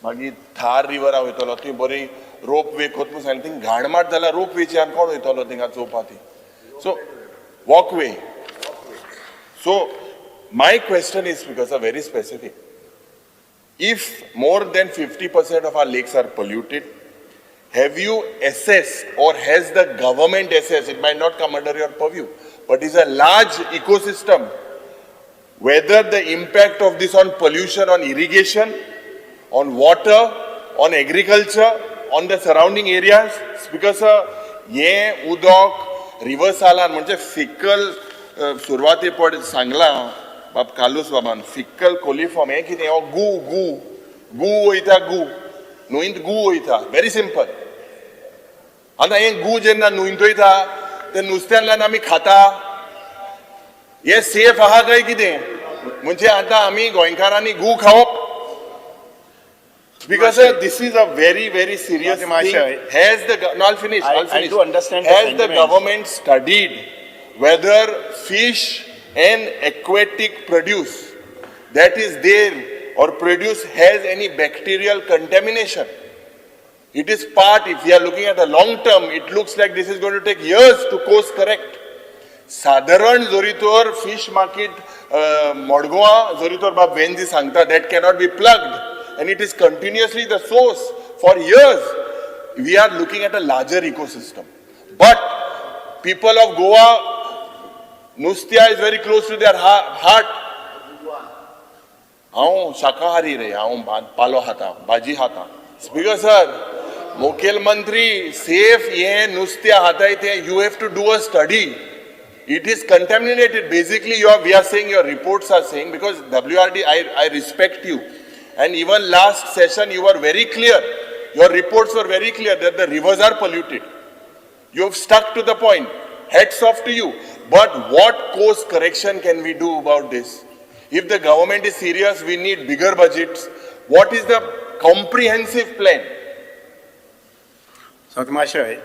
मागीर थार रिवरा वयतलो, थंय बरी रोप वे कोत म्हूण सांगलें, थिंग घाण मात जाल्यार रोप वेच्यान कोण वयतलो थिंगा चोवपा ती? So walkway. So my question is because a very specific. If more than 50% of our lakes are polluted, have you assessed or has the government assessed, it might not come under your purview, but it's a large ecosystem, whether the impact of this on pollution, on irrigation, on water, on agriculture, on the surrounding areas? Because sir, हें उदक रिवर्सालान म्हणजे फिकल, सुरवाती पड सांगलां बाब कार्लूस बाबान, फिकल कोलिफॉर्म हें कितें? हो गू गू गू वयता, गू न्हंयंत गू वयता, व्हेरी सिंपल. आतां हें गू जेन्ना न्हंयंत वयता तें नुस्त्यांतल्यान आमी खाता, हें सेफ आहा काय कितें? म्हणजे आतां आमी गोंयकारांनी गू खावप? Because sir, this is a very, very serious Madam Ashay, thing. Has the no, I'll finish. I'll I finish. do understand the Has the sentiments. government studied whether fish and aquatic produce that is there or produce has any bacterial contamination? It is part, if we are looking at the long term, it looks like this is going to take years to course correct. सादारण जरी तर फिश मार्केट मडगांवां जरी तर बाब वेंजी सांगता, that cannot be plugged and it is continuously the source for years. We are looking at a larger ecosystem, but people of Goa, नुस्त्या is very close to their heart. हांव शाकाहारी रे, हांव पालो खाता, भाजी खाता. स्पीकर सर, मुखेलमंत्री सेफ हें नुस्त्या खाताय तें you have to do a study. It is contaminated. Basically, you are, we are saying, your reports are saying, because WRD, I respect you. And even last session, you were very clear. Your reports were very clear that the rivers are polluted. You have stuck to the point. Hats off to you. But what course correction can we do about this? If the government is serious, we need bigger budgets. What is the comprehensive plan? सतमाशय,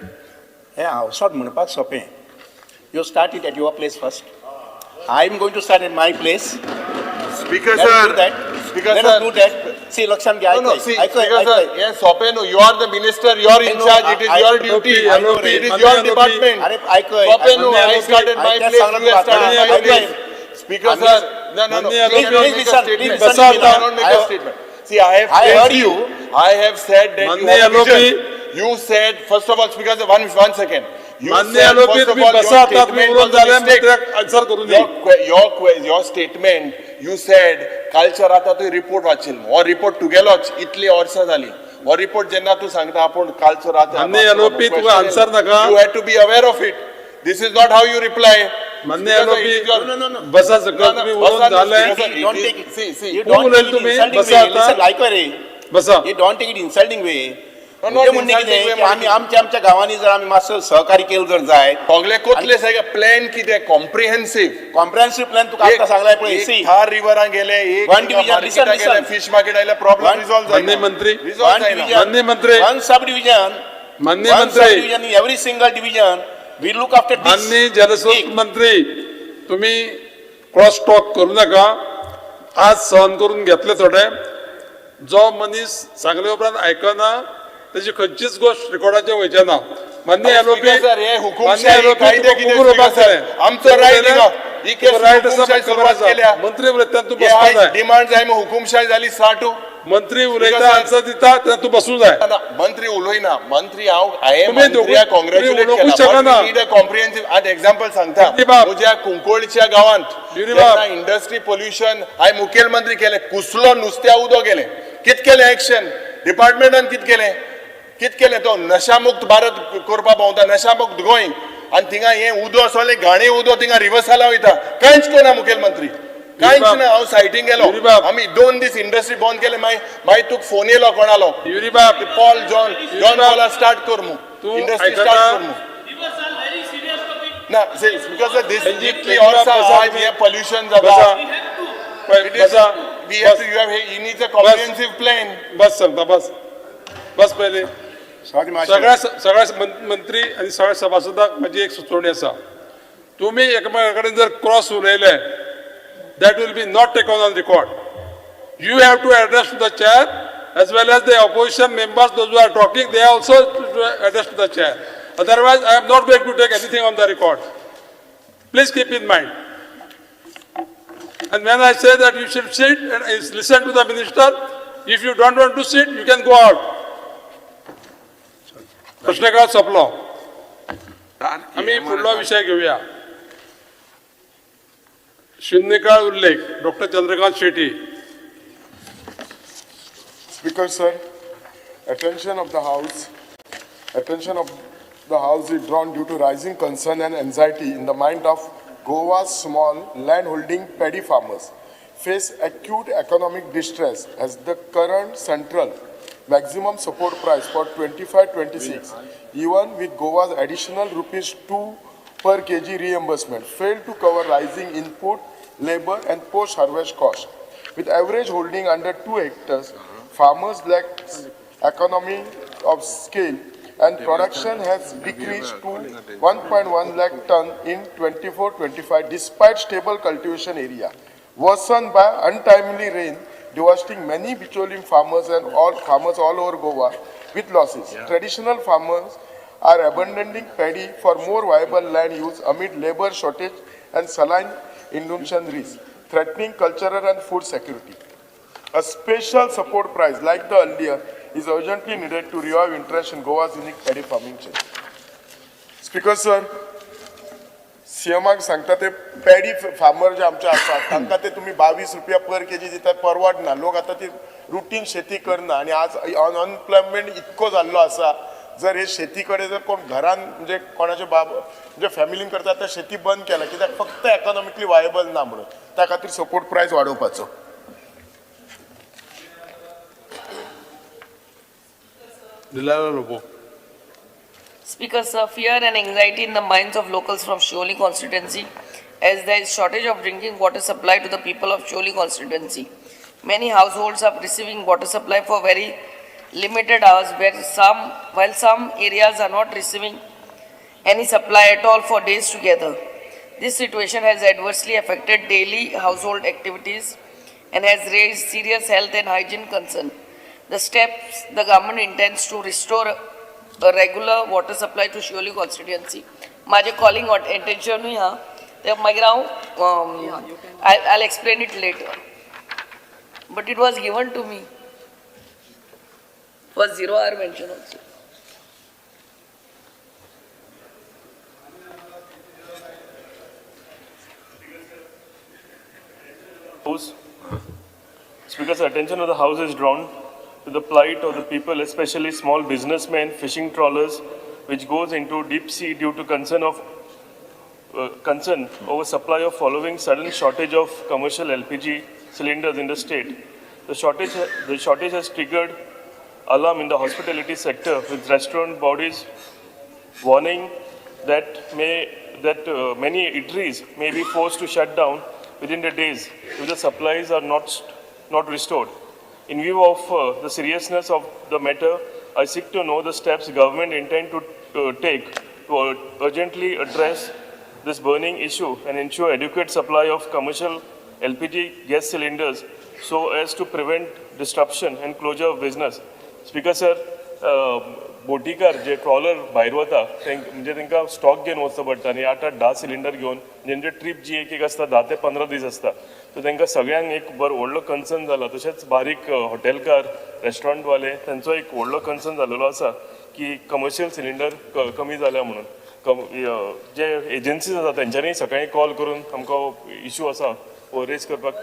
हें हावसात म्हणपाक सोंपें. You start it at your place first. I am going to start at my place. Speaker Let us sir, do that. Speaker Let sir, us do that. See, लक्षात घ्या. No, no, आयकय, see, आयकय, Speaker sir, आयकय. हें सोंपें न्हू. You are the minister, you are in No, charge, it is your duty. I- It is your department. अरे आयकय. सोंपें न्हू, I आयकय. started my आयकय, place, सांगला you have तुका. started my आयकय. place. Speaker आम्ही- sir, no, no, no. माननीय You cannot Please make a listen, statement. please listen You to me. cannot make a statement. See, I have I praised heard you. I have said that you माननीय have आरोपी. vision. You said, first of all, Speaker sir, one second. You मान्य said, आरोपी, first of तुम्ही all, your बसा आता, तुम्ही statement उलोवन was a जालें, mistake. मंत्र्याक आन्सर करून दी. Your statement, you said, कालच्या राता तूं रिपोर्ट वाचिल, हो रिपोर्ट तुगेलोच, इतली वर्सां जाली हो रिपोर्ट जेन्ना तूं सांगता आपूण कालचो रात. मान्य आरोपी, तुका आन्सर नाका. You had to be aware of it. This is not how you reply. मान्य आरोपी, बसा सकयल, तुम्ही उलोवन जालें. Don't take it. See, see. You कोण don't उलयले take it तुम्ही? insulting बसा way. आता. Listen, आयकय रे. बसा. You don't take it insulting way. No, not म्हणजे म्हणणें insulting कितें way, की आमी आमच्या आमच्या गांवांनी जर आमी मातसो सहकार्य केलें जर जायत. सगळे कोतले सगळे प्लॅन कितें कॉम्प्रिहेन्सीव. कॉम्प्रिहेन्सिव प्लॅन तुका आतां सांगलाय पळय. सी, थार रिव्हरां गेले, एक One division, listen, गेले, listen. Fish market आयले, प्रॉब्लेम रिजॉल्व मान्य मंत्री, रिजॉल्व वन जायना. डिव्हिजन, मान्य मंत्री, वन सब डिव्हिजन, मान्य वन सब मंत्री, division, every single division we look after this. माननीय जलस्रोत मंत्री, तुम्ही क्रॉस टॉक करू नका. आज सहन करून घेतले थोडे. जो मनीस सांगले उपरांत आयकना तेजी खंयचीच गोश्ट रिकॉर्डाचेर वयचे ना. मान्य आरोपी, स्पीकर सर, हे मान्य हुकुमशाही आरोपी, कायदे तुका कितें खूब उलोवपाक स्पीकर सर? जाय. आमचो रायट हिंगा. ही केस रायट आसा, हुकुमशाही खबर सुरवात आसा. केल्या. मंत्री उलयता तेन्ना तूं हे बसपाक आयज जाय. डिमांड जाय मग हुकुमशाही जाली साठू. मंत्री उलयता, स्पीकर सर, आन्सर दिता तेन्ना तूं बसूंक जाय. ना, मंत्री उलयना. मंत्री हांव हांवें तुमी दोगूय- मंत्र्याक तुमी कॉंग्रॅच्युलेट उलोवंकूच केला. शकना. Need a comprehensive. आज एक्झाम्पल सांगता, युरी बाब. म्हज्या कुंकळच्या गांवांत युरी बाब. जेन्ना इंडस्ट्री पोल्युशन हांवें मुखेलमंत्री केले, कुसलो नुस्त्या उदक गेलें, कित केलें एक्शन डिपार्टमेंटान? कित केलें, कित केलें? तो नशामुक्त भारत करपा भोंवता, नशामुक्त गोंय, आनी थिंगा हें उदक सगळें घाणे उदक थिंगा रिवर्साला वयता. कांयच कोना मुखेलमंत्री, कांयच बाब. ना. हांव सायटींग गेलो, युरी बाब. आमी 2 दीस इंडस्ट्री बंद केले. मागीर मागीर तुका फोन येयलो कोणालो? युरी बाब. पॉल जॉन, जॉन बाब. पॉला स्टार्ट कर मू, तूं इंडस्ट्री आयकता? स्टार्ट कर मू. ना, because this Sanjeev, इतली संजीव वर्सां बसा आज तुम्ही. हें पोल्युशन बसा. जाता. पळय, बसा. We have to, you have, he needs a comprehensive plan. बस सांगता, बस बस पयलीं. सगळ्या सगळ्या मंत्री आनी सगळ्या सभासदांक म्हजी एक सुचोवणी आसा. तुमी एकामेका कडेन जर क्रॉस उलयले, that will be not taken on record. You have to address to the chair. as well as the opposition members, those who are talking, they also to address to the chair. Otherwise, I am not going to take anything on the record. Please keep in mind. And when I say that you should sit and listen to the minister, if you don't want to sit, you can go out. प्रश्नकाळ संपलो. आमी फुडलो विशय घेवया. शून्यकाळ उल्लेख doctor Chandrakant Shetty. Speaker, sir, attention of the House, attention of the House is drawn due to rising concern and anxiety in the mind of Goa's small landholding paddy farmers face acute economic distress as the current central maximum support price for 25-26, even with Goa's additional rupees 2 per kg reimbursement, failed to cover rising input, labor and post-harvest cost. With average holding under 2 hectares, farmers lack economy of scale and production has decreased to 1.1 lakh ton in 24-25 despite stable cultivation area, worsened by untimely rain devastating many Bicholim farmers and all farmers all over Goa with losses. Traditional farmers are abandoning paddy for more viable land use amid labor shortage and saline inundation risk, threatening cultural and food security. A special support price like the earlier is urgently needed to revive interest in Goa's unique paddy farming chain. Speaker sir, सीएमाक सांगता ते पॅडी फार्मर जे आमचे आसात तांकां ते तुमी 22 रुपया पर केजी दितात, परवडना. लोक आतां ती रुटीन शेती करना आनी आज अनएम्प्लॉयमेंट इतको जाल्लो आसा, जर हे शेती कडेन जर कोण घरान म्हणजे कोणाचे बाब म्हणजे फॅमिलीन करता त्या शेती बंद केला कित्याक फक्त एकोनॉमिकली वायबल ना म्हणून, त्या खातीर सपोर्ट प्रायस वाडोवपाचो. Delilah Lobo. Speaker, sir, fear and anxiety in the minds of locals from Siolim constituency as there is shortage of drinking water supply to the people of Siolim constituency. Many households are receiving water supply for very limited hours, while some areas are not receiving any supply at all for days together. This situation has adversely affected daily household activities and has raised serious health and hygiene concerns. The steps the government intends to restore a regular water supply to Siolim constituency. माझे calling attention हा ते मागीर हांव I explain it later, but it was given to me for zero hour mention also. House. Speaker's attention of the House is drawn to the plight of the people, especially small businessmen, fishing trawlers, which goes into deep sea due to concern over supply of following sudden shortage of commercial LPG cylinders in the state. The shortage has triggered alarm in the hospitality sector, with restaurant bodies warning that many eateries may be forced to shut down within the days if the supplies are not restored. In view of the seriousness of the matter, I seek to know the steps government intend to take to urgently address this burning issue and ensure adequate supply of commercial LPG gas cylinders so as to prevent disruption and closure of business. Speaker sir, बोटीकार जे ट्रॉलर भायर वता म्हणजे तांकां स्टॉक घेवन वचचो पडटा आनी 8 8 10 सिलिंडर घेवन जेंचे ट्रीप जी एक एक आसता 10 ते 15 दीस आसता, सो तांकां सगळ्यांक एक बरो व्हडलो कन्सर्न जाला. तशेंच बारीक हॉटेलकार, रेस्टॉरंटवाले, तांचो एक व्हडलो कन्सर्न जालेलो आसा की कमर्शियल सिलिंडर कमी जाल्या म्हणून. जे एजन्सीज आसा तेंच्यांनी सकाळी कॉल करून आमकां इशू आसा हो रेज करपाक,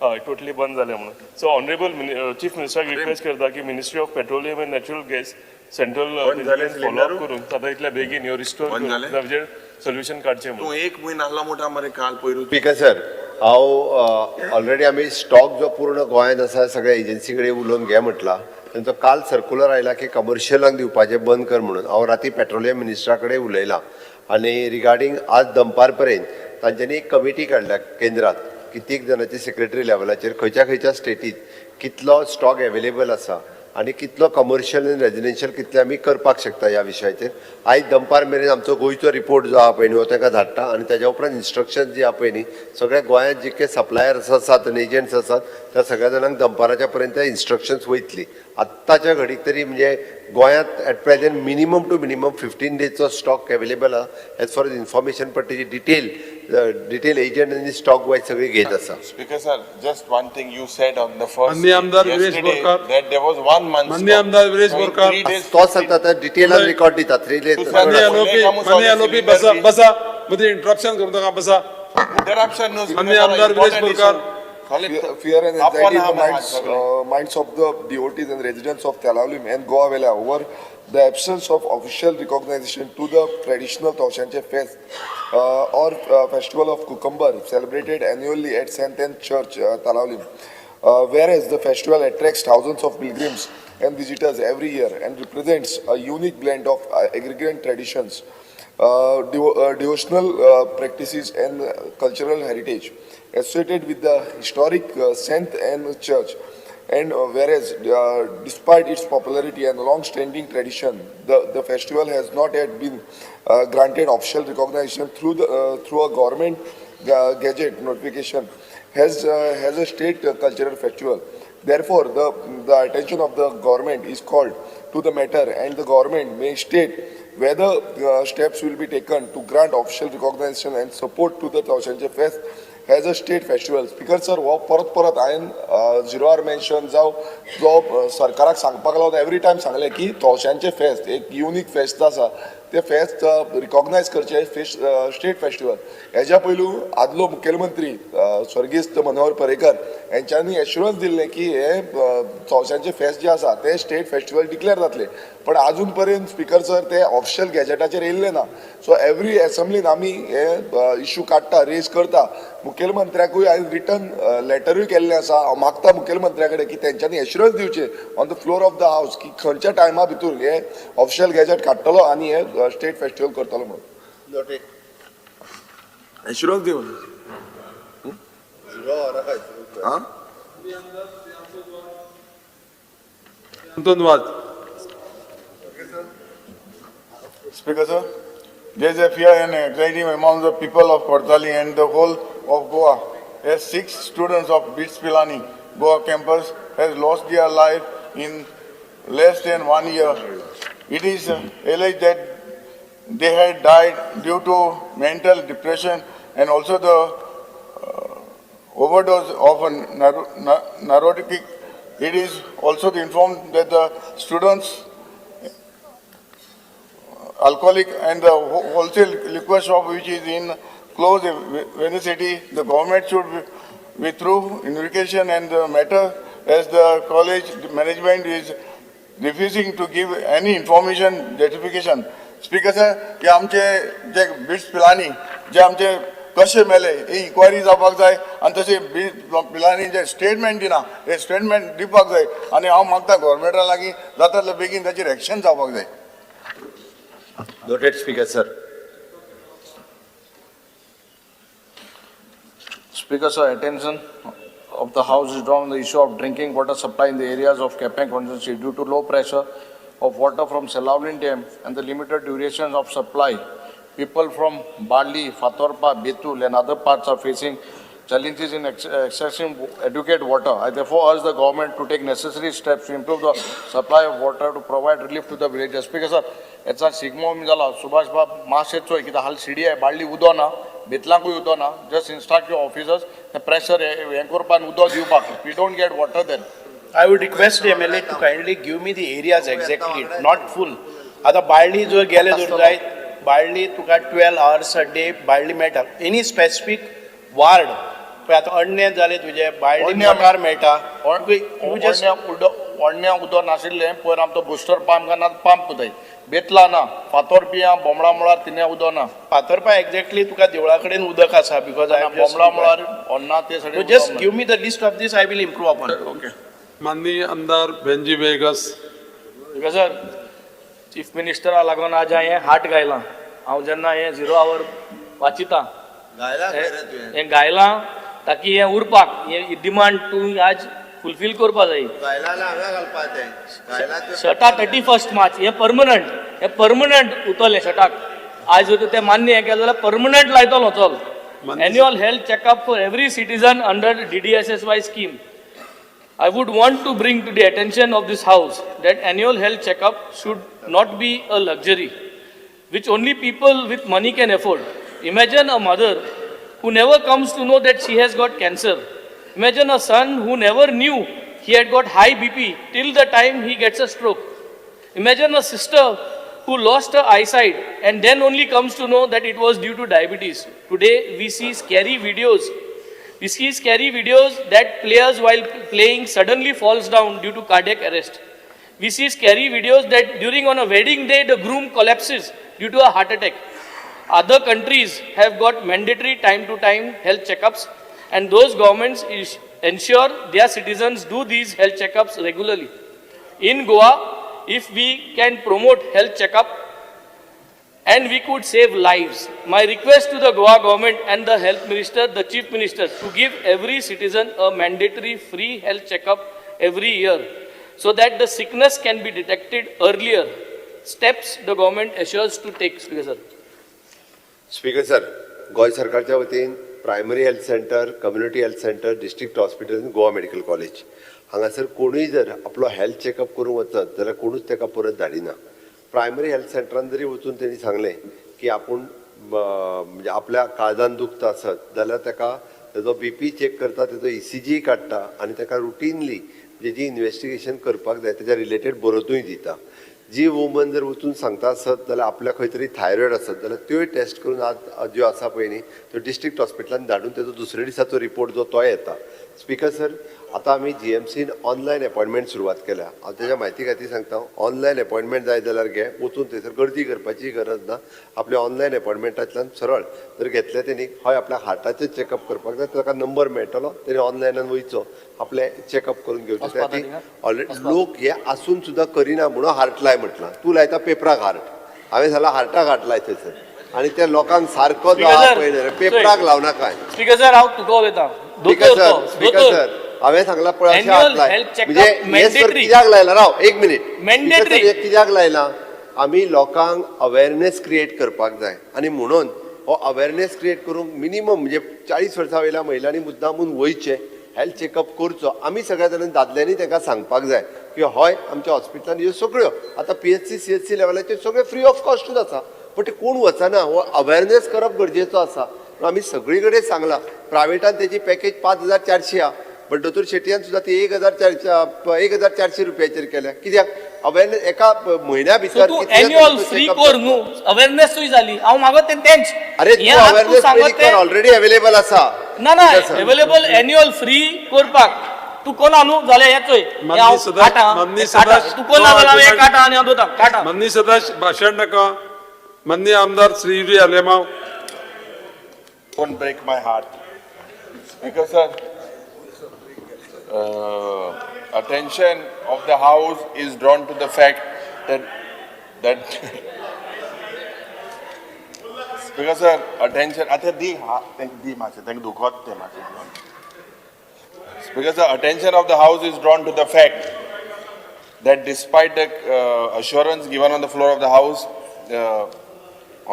हय, टोटली बंद जालें म्हणून. सो ऑनरेबल चीफ मिनिस्टराक रिक्वेस्ट करता की Ministry of Petroleum and Natural Gas, central बंद जालें फॉलोअप सिलिंडर? करून जाता इतल्या बेगीन ह्यो रिस्टोर बंद जालें? करून ताजेर सोल्युशन काडचें म्हणून. तूं एक म्हयनो आहलो म्हणटा मरे काल पयरू. स्पीकर सर, हांव ऑलरेडी आमी स्टॉक जो पूर्ण गोंयांत आसा सगळ्या एजन्सी कडेन उलोवन घे म्हटला. तेंचो काल सर्कुलर आयला की कमर्शियलांक दिवपाचें बंद कर म्हणून. हांव राती पेट्रोलियम मिनिस्टरा कडेन उलयलां आनी रिगार्डींग आज दनपार पर्यंत तांच्यांनी एक कमिटी काडल्या केंद्रात कित्येक जाणांची सेक्रेटरी लेवलाचेर, खंयच्या खंयच्या स्टेटीत कितलो स्टॉक एवेलेबल आसा. आनी कितलो कमर्शियल आनी रेजिडेन्शियल कितले आमी करपाक शकता ह्या विशयाचेर. आयज दनपार मेरेन आमचो गोंयचो रिपोर्ट जो आहा पळय न्ही हो तांकां धाडटा आनी ताज्या उपरांत इन्स्ट्रक्शन जी आहा पळय न्ही सगळ्या गोंयांत जितके सप्लायर्स आसात आनी एजंट्स आसात त्या सगळ्या जाणांक दनपाराच्या पर्यंत इन्स्ट्रक्शन्स वयतली. आत्ताच्या घडीक तरी म्हणजे गोंयांत at present minimum to minimum 15 डेजचो stock available आहा एज फार एज इन्फॉर्मेशन, पण तेजी डिटेल डिटेल एजंट आनी स्टॉक वायज सगळी घेत आसा. Speaker sir, just one thing you said on the first माननीय आमदार Viresh yesterday Borkar. that there was one month माननीय stock. आमदार Viresh So in Borkar. three days, तो सांगता त्या डिटेलान रिकॉर्ड दिता 3 डेज. माननीय आरोपी, माननीय आरोपी, बसा बसा, मध्ये इंटरप्शन करू नका, बसा. Interruption न्हू, Speaker माननीय sir, आमदार Viresh important Borkar. issue. Fear, fear and anxiety in the minds of the devotees and residents of Talaulim and Goa Vela over the absence of official recognition to the traditional Taushanche fest or festival of cucumber celebrated annually at St. Anne's Church, Talaulim. Whereas the festival attracts thousands of pilgrims and visitors every year and represents a unique blend of agrarian traditions, devotional practices and cultural heritage associated with the historic Saint Anne Church. And whereas, despite its popularity and long-standing tradition, the festival has not yet been granted official recognition through a government gazette notification has a state cultural festival. Therefore, the attention of the government is called to the matter, and the government may state whether steps will be taken to grant official recognition and support to the Taushanche Fest as a state festival. Speaker sir, हो परत परत हांवें झिरो आर मेन्शन जावं जो सरकाराक सांगपाक लागून एवरी टायम सांगलें की तवशांचें फेस्त एक युनीक फेस्त आसा, तें फेस्त रिकॉग्नायज करचें स्टेट फेस्टिवल. हेज्या पयलू आदलो मुखेलमंत्री स्वर्गीस्त मनोहर पर्रीकर हेंच्यांनी एश्युरन्स दिल्लें की हें तवशांचें फेस्त जें आसा तें स्टेट फेस्टिवल डिक्लेअर जातलें, पण आजून पर्यंत स्पीकर सर तें ऑफिशियल गॅजेटाचेर येयल्लें ना. सो एवरी एसेंब्लीन आमी हे इश्यू काडटा, रेज करता. मुखेलमंत्र्याकूय हांवें रिटर्न लेटरूय केल्लें आसा. हांव मागता मुखेलमंत्र्या कडेन की तेंच्यांनी एश्युरन्स दिवचें on the floor of the house की खंयच्या टायमा भितूर हे ऑफिशियल गॅजेट काडटलो आनी हे स्टेट फेस्टिवल करतलो म्हणून एश्युरन्स दिवन. धन्यवाद. Speaker sir, there is a fear and anxiety among the people of Cortalim and the whole of Goa, as 6 students of BITS Pilani Goa campus has lost their life in less than 1 year. It is alleged that they had died due to mental depression and also the overdose of a narcotic. It is also informed that the students alcoholic and the wholesale liquor shop which is in close vicinity, the government should withdraw investigation and the matter, as the college management is refusing to give any information justification. Speaker sir, की आमचे जे बिट्स पिलानी जे आमचे कशे मेले ही इन्क्वायरी जावपाक जाय आनी तशें बिट्स पिलानी जे स्टेटमेंट दिना हे स्टेटमेंट दिवपाक जाय आनी हांव मागता गव्हर्मेंटा लागीं जाता तितले बेगीन ताचेर एक्शन जावपाक जाय. Noted, Speaker sir. Speaker sir, attention of the House is drawn on the issue of drinking water supply in the areas of Quepem constituency due to low pressure of water from Selaulim Dam and the limited duration of supply. People from Bali, Fatorpa, Betul and other parts are facing challenges in accessing adequate water. I therefore urge the government to take necessary steps to improve the supply of water to provide relief to the villagers. Speaker sir, याचा शिगमो बी जाला, सुभाष बाब मातशें चोय कित्याक हाल सीडी आहे, बाळ्ळी उदो ना, बेतलांकूय उदो ना. Just instruct your officers pressure हें करपाक उदो दिवपाक. We don't get water then. I would request the MLA to kindly give me the areas exactly, not full. आतां बाळ्ळी जर गेले जर जायत, बाळ्ळी तुका 12 hours a day Balli मेळटा. एनी स्पेसिफीक वार्ड पळय आतां अडणे जालें तुजें, बाळ्ळी मोटार मेळटा. ओडण्या उदक नाशिल्लें पयर आमचो बुस्टर पंप ना पंप जाय. बेतला ना, फातोरपियां बोमळा मुळार तिन्या उदक ना. फातोरपा एक्झॅक्टली तुका देवळा कडेन उदक आसा because बोमळा मुळार ओन्ना ते सगळे. Just give me the list of this, I will improve upon. Okay. माननीय आमदार भेंजी वेगस. सर, चीफ मिनिस्टरा लागून आज हांवें हाट गायलां. हांव जेन्ना हें झिरो our वाचिता हें गायलां ताकी हें उरपाक, हें डिमांड तूं आज फुलफील करपा जाय. शर्टा 31 मार्च हे परमनंट, हे परमनंट उरतलें शर्टाक. आयज जर तें मान्य हें केलें जाल्यार परमनंट लायतलो. चल, annual health checkup for every citizen under DDSSY scheme. I would want to bring to the attention of this house that annual health checkup should not be a luxury which only people with money can afford. Imagine a mother who never comes to know that she has got cancer. Imagine a son who never knew he had got high BP till the time he gets a stroke. Imagine a sister who lost her eyesight and then only comes to know that it was due to diabetes. Today we see scary videos. We see scary videos that players while playing suddenly falls down due to cardiac arrest. We see scary videos that during on a wedding day the groom collapses due to a heart attack. Other countries have got mandatory time to time health checkups, and those governments ensure their citizens do these health checkups regularly. In Goa, if we can promote health checkup, and we could save lives. My request to the Goa government and the health minister, the chief minister, to give every citizen a mandatory free health checkup every year so that the sickness can be detected earlier. Steps the government assures to take, Speaker sir. Speaker sir, Goa सरकारच्या वतीन primary health centre, community health centre, district hospital, Goa Medical College हांगासर कोणूय जर आपलो हेल्थ चॅकअप करूंक वचत जाल्यार कोणूच ताका परत धाडिना. प्रायमरी हेल्थ सेंटरान जरी वचून तेणी सांगलें की आपूण म्हणजे आपल्या काळजान दुखता आसत जाल्यार ताका तेजो बीपी चॅक करता, तेजो ईसीजी काडटा आनी ताका रुटीनली म्हणजे जी इन्वेस्टिगेशन करपाक जाय तेज्या रिलेटेड बरोवनूय दिता. जी वुमन जर वचून सांगता आसत जाल्यार आपल्याक खंय तरी थायरॉयड आसत जाल्यार त्योय टेस्ट करून आज ज्यो आसा पळय न्ही त्यो डिस्ट्रिक्ट हॉस्पिटलान धाडून तेजो दुसऱ्या दिसाचो रिपोर्ट जो तो येता. स्पिकर सर, आतां आमी जीएमसीन ऑनलायन एपॉयंटमेंट सुरवात केल्या. हांव तेज्या म्हायती खातीर सांगता, ऑनलायन एपॉयंटमेंट जाय जाल्यार घे, वचून थंयसर गर्दी करपाची गरज ना. आपल्या ऑनलायन एपॉयंटमेंटांतल्यान सरळ जर घेतलें तेणी हय आपल्या हार्टाचें चॅकअप करपाक जाय, ताका नंबर मेळटलो, तेणी ऑनलायनान वयचो, आपलें चॅकअप करून घेवचें. त्या खातीर ऑलरेडी लोक हे आसून सुद्दां करिना म्हणून हार्ट लाय म्हटलां. तूं लायता पेपराक हार्ट, हांवें सांगलां हार्टाक हार्ट लाय थंयसर आनी त्या लोकांक सारको जो आहा पळय न्ही, पेपराक लावनाका. स्पीकर सर, हांव तुका उलयतां. स्पीकर सर, स्पीकर सर, हांवें सांगलां पळय अशें हात लाय म्हणजे हें सर कित्याक लायला? राव एक मिनीट. मॅन्डेटरी. कित्याक लायला? आमी लोकांक अवेरनेस क्रिएट करपाक जाय आनी म्हणून हो अवेरनेस क्रिएट करूंक मिनिमम म्हणजे 40 वर्सां वयल्या महिलांनी मुद्दामून वयचें, हेल्थ चॅकअप करचो. आमी सगळ्या जाणांनी दादल्यांनी तांकां सांगपाक जाय की हय आमच्या हॉस्पिटलान ह्यो सगळ्यो आतां पीएचसी, सीएचसी लेवलाचेर सगळ्यो फ्री ऑफ कॉस्टूच आसा, बट ते कोण वचना. हो अवेरनेस करप गरजेचो आसा. आमी सगळी कडेन सांगलां. प्रायवेटान तेजी पॅकेज 5400 आहा, बट दोतोर शेटयान सुद्दां ती 1400 रुपयाचेर केल्या. कित्याक? अवेरनेस एका म्हयन्या भितर. तूं एन्युअल फ्री कर न्हू, अवेरनेसूय जाली. हांव मागत तें तेंच. अरे, तूं अवेरनेस कर, ऑलरेडी अवेलेबल आसा. ना ना, अवेलेबल एन्युअल फ्री करपाक तूं कोना न्हू जाल्यार हें चोय. तूं कोना जाल्यार हांव काटा आनी हांव दवरता काटा. माननीय सदस्य, भाशण नाका. माननीय आमदार Shri Yuri Alemao. Don't break my heart. Speaker sir, attention of the house is drawn to the fact that Speaker sir, attention, आतां दी हा, तांकां दी मातशें, तांकां दुखोत तें मातशें. Speaker sir, attention of the house is drawn to the fact that despite the assurance given on the floor of the house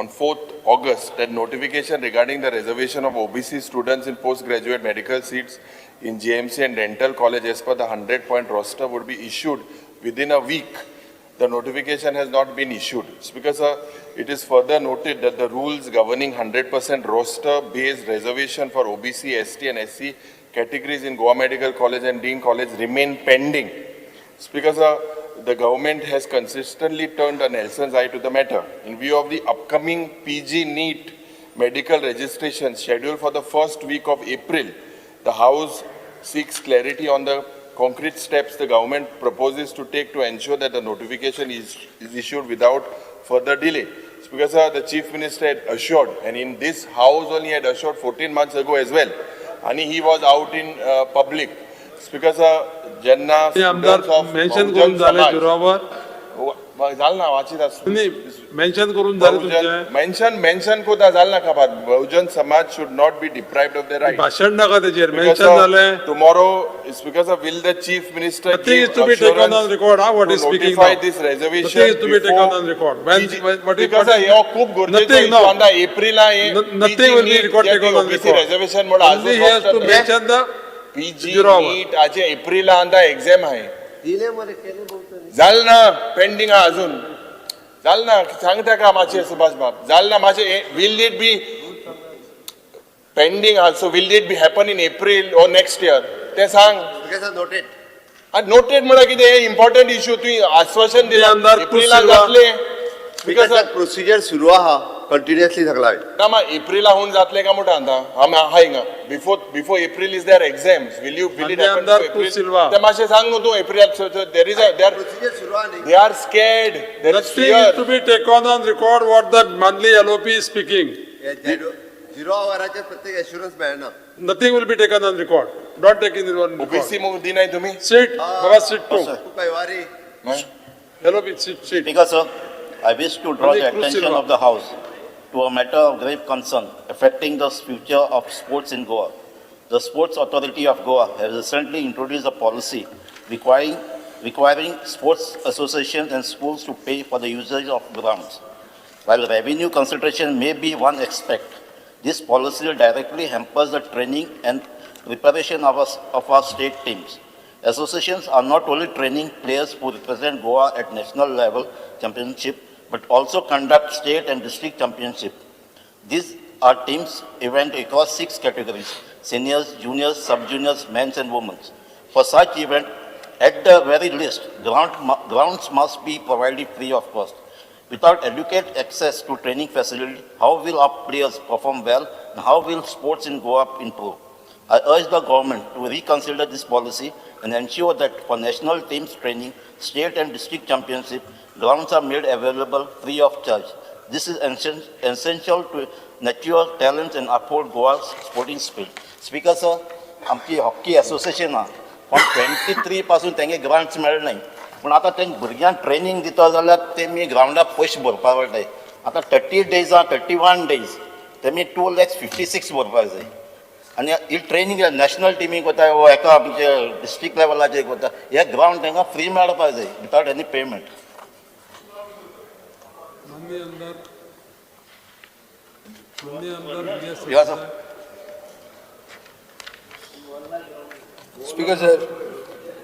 on 4th August that notification regarding the reservation of OBC students in postgraduate medical seats in GMC and dental college as per the 100-point roster would be issued within a week, the notification has not been issued. Speaker sir, it is further noted that the rules governing 100% roster-based reservation for OBC, ST and SC categories in Goa Medical College and Dean College remain pending. Speaker sir, the government has consistently turned a Nelson's eye to the matter. In view of the upcoming PG NEET medical registration scheduled for the first week of April, the House seeks clarity on the concrete steps the government proposes to take to ensure that the notification is issued without further delay. Speaker sir, the Chief Minister had assured, and in this house only had assured 14 months ago as well, and he was out in public. Speaker sir, जेन्ना आमदार students of mention Bahujan करून जाले Samaj जुरावर. जाल ना वाचीत न्ही, मेन्शन करून जालें तुमचें. मेन्शन मेन्शन कोता जाल ना काबार. Bahujan Samaj should not be deprived of the right. भाशण नाका तेजेर, मेन्शन जालें. Tomorrow, speaker sir, will the chief minister Nothing is to be taken on record, huh, what is speaking notify now. This reservation Nothing is to be taken on record. What is- because what is- हो खूप गरजेचो Nothing, no. issue. आतां Aprilia Nothing will be record taken on record. Reservation म्हणून Only he has to mention the PG zero hour. NEET हाचे एप्रिला आतां एक्झाम आहे. दिले मरे केले बहुतेक. जाल ना पेंडींग आहा अजून. जाल ना सांग ताका मातशें सुभाष बाब, जाल ना मातशें. Will it be pending also, will it be happen in April or next year तें सांग. Speaker sir, noted. Noted म्हळ्यार कितें? हें इम्पॉर्टंट इश्यू, तुवें आश्वासन दिलां आमदार एप्रिलाक कुर्सिवा. जातलें. स्पीकर सर, प्रोसिजर सुरू आहा कंटिन्युअसली सगळा. ना मा एप्रिला हून जातलें काय म्हणटा आतां आमी आहा हिंगा before April is there exams, will you will it माननीय आमदार हॅपन सिल्वा. तें मातशें सांग न्हू तूं एप्रिलाक. There is a there procedure सुरू आहा न्ही. They are scared, there is Nothing is fear. To be taken on record what the monthly LOP is speaking. Zero आवराचेर प्रत्येक एश्युरन्स मेळना. Nothing will be taken on record. Don't take in on record. OBC मुगो दिनाय तुमी. Sit, Baba, sit too. तूं कैवारी. LOP, sit, sit. Speaker, sir, I wish to draw Only the Cruz attention Silva. Of the House to a matter of grave concern affecting the future of sports in Goa. The Sports Authority of Goa has recently introduced a policy requiring sports associations and schools to pay for the usage of grounds. While revenue concentration may be one aspect, this policy directly hampers the training and preparation of our state teams. Associations are not only training players who represent Goa at national level championship, but also conduct state and district championship. These are teams event across six categories: seniors, juniors, sub-juniors, men's and women's. For such event, at the very least, grounds must be provided free of cost. Without adequate access to training facility, how will our players perform well and how will sports in Goa improve? I urge the government to reconsider this policy and ensure that for national teams training, state and district championship, grounds are made available free of charge. This is essential to nurture talents and uphold Goa's sporting spirit. Speaker sir, आमची हॉकी असोसिएशन आहा, पण 23 पासून तेंगे ग्रांट्स मेळनाय. पूण आतां तेंक भुरग्यांक ट्रेनींग दिता जाल्यार तेमी ग्रावंडार पयशे भरपा पडटाय. आतां 30 डेज आहा, 31 डेज तेमी 2,56,000 भरपाक जाय. आनी ही ट्रेनींग नॅशनल टिमीक वता वो एका आमचे डिस्ट्रिक्ट लेवलाचेर वता, हे ग्रावंड तांकां फ्री मेळपाक जाय विदावट एनी पेमेंट. माननीय आमदार, माननीय आमदार Vijay Yes, sir. Speaker sir,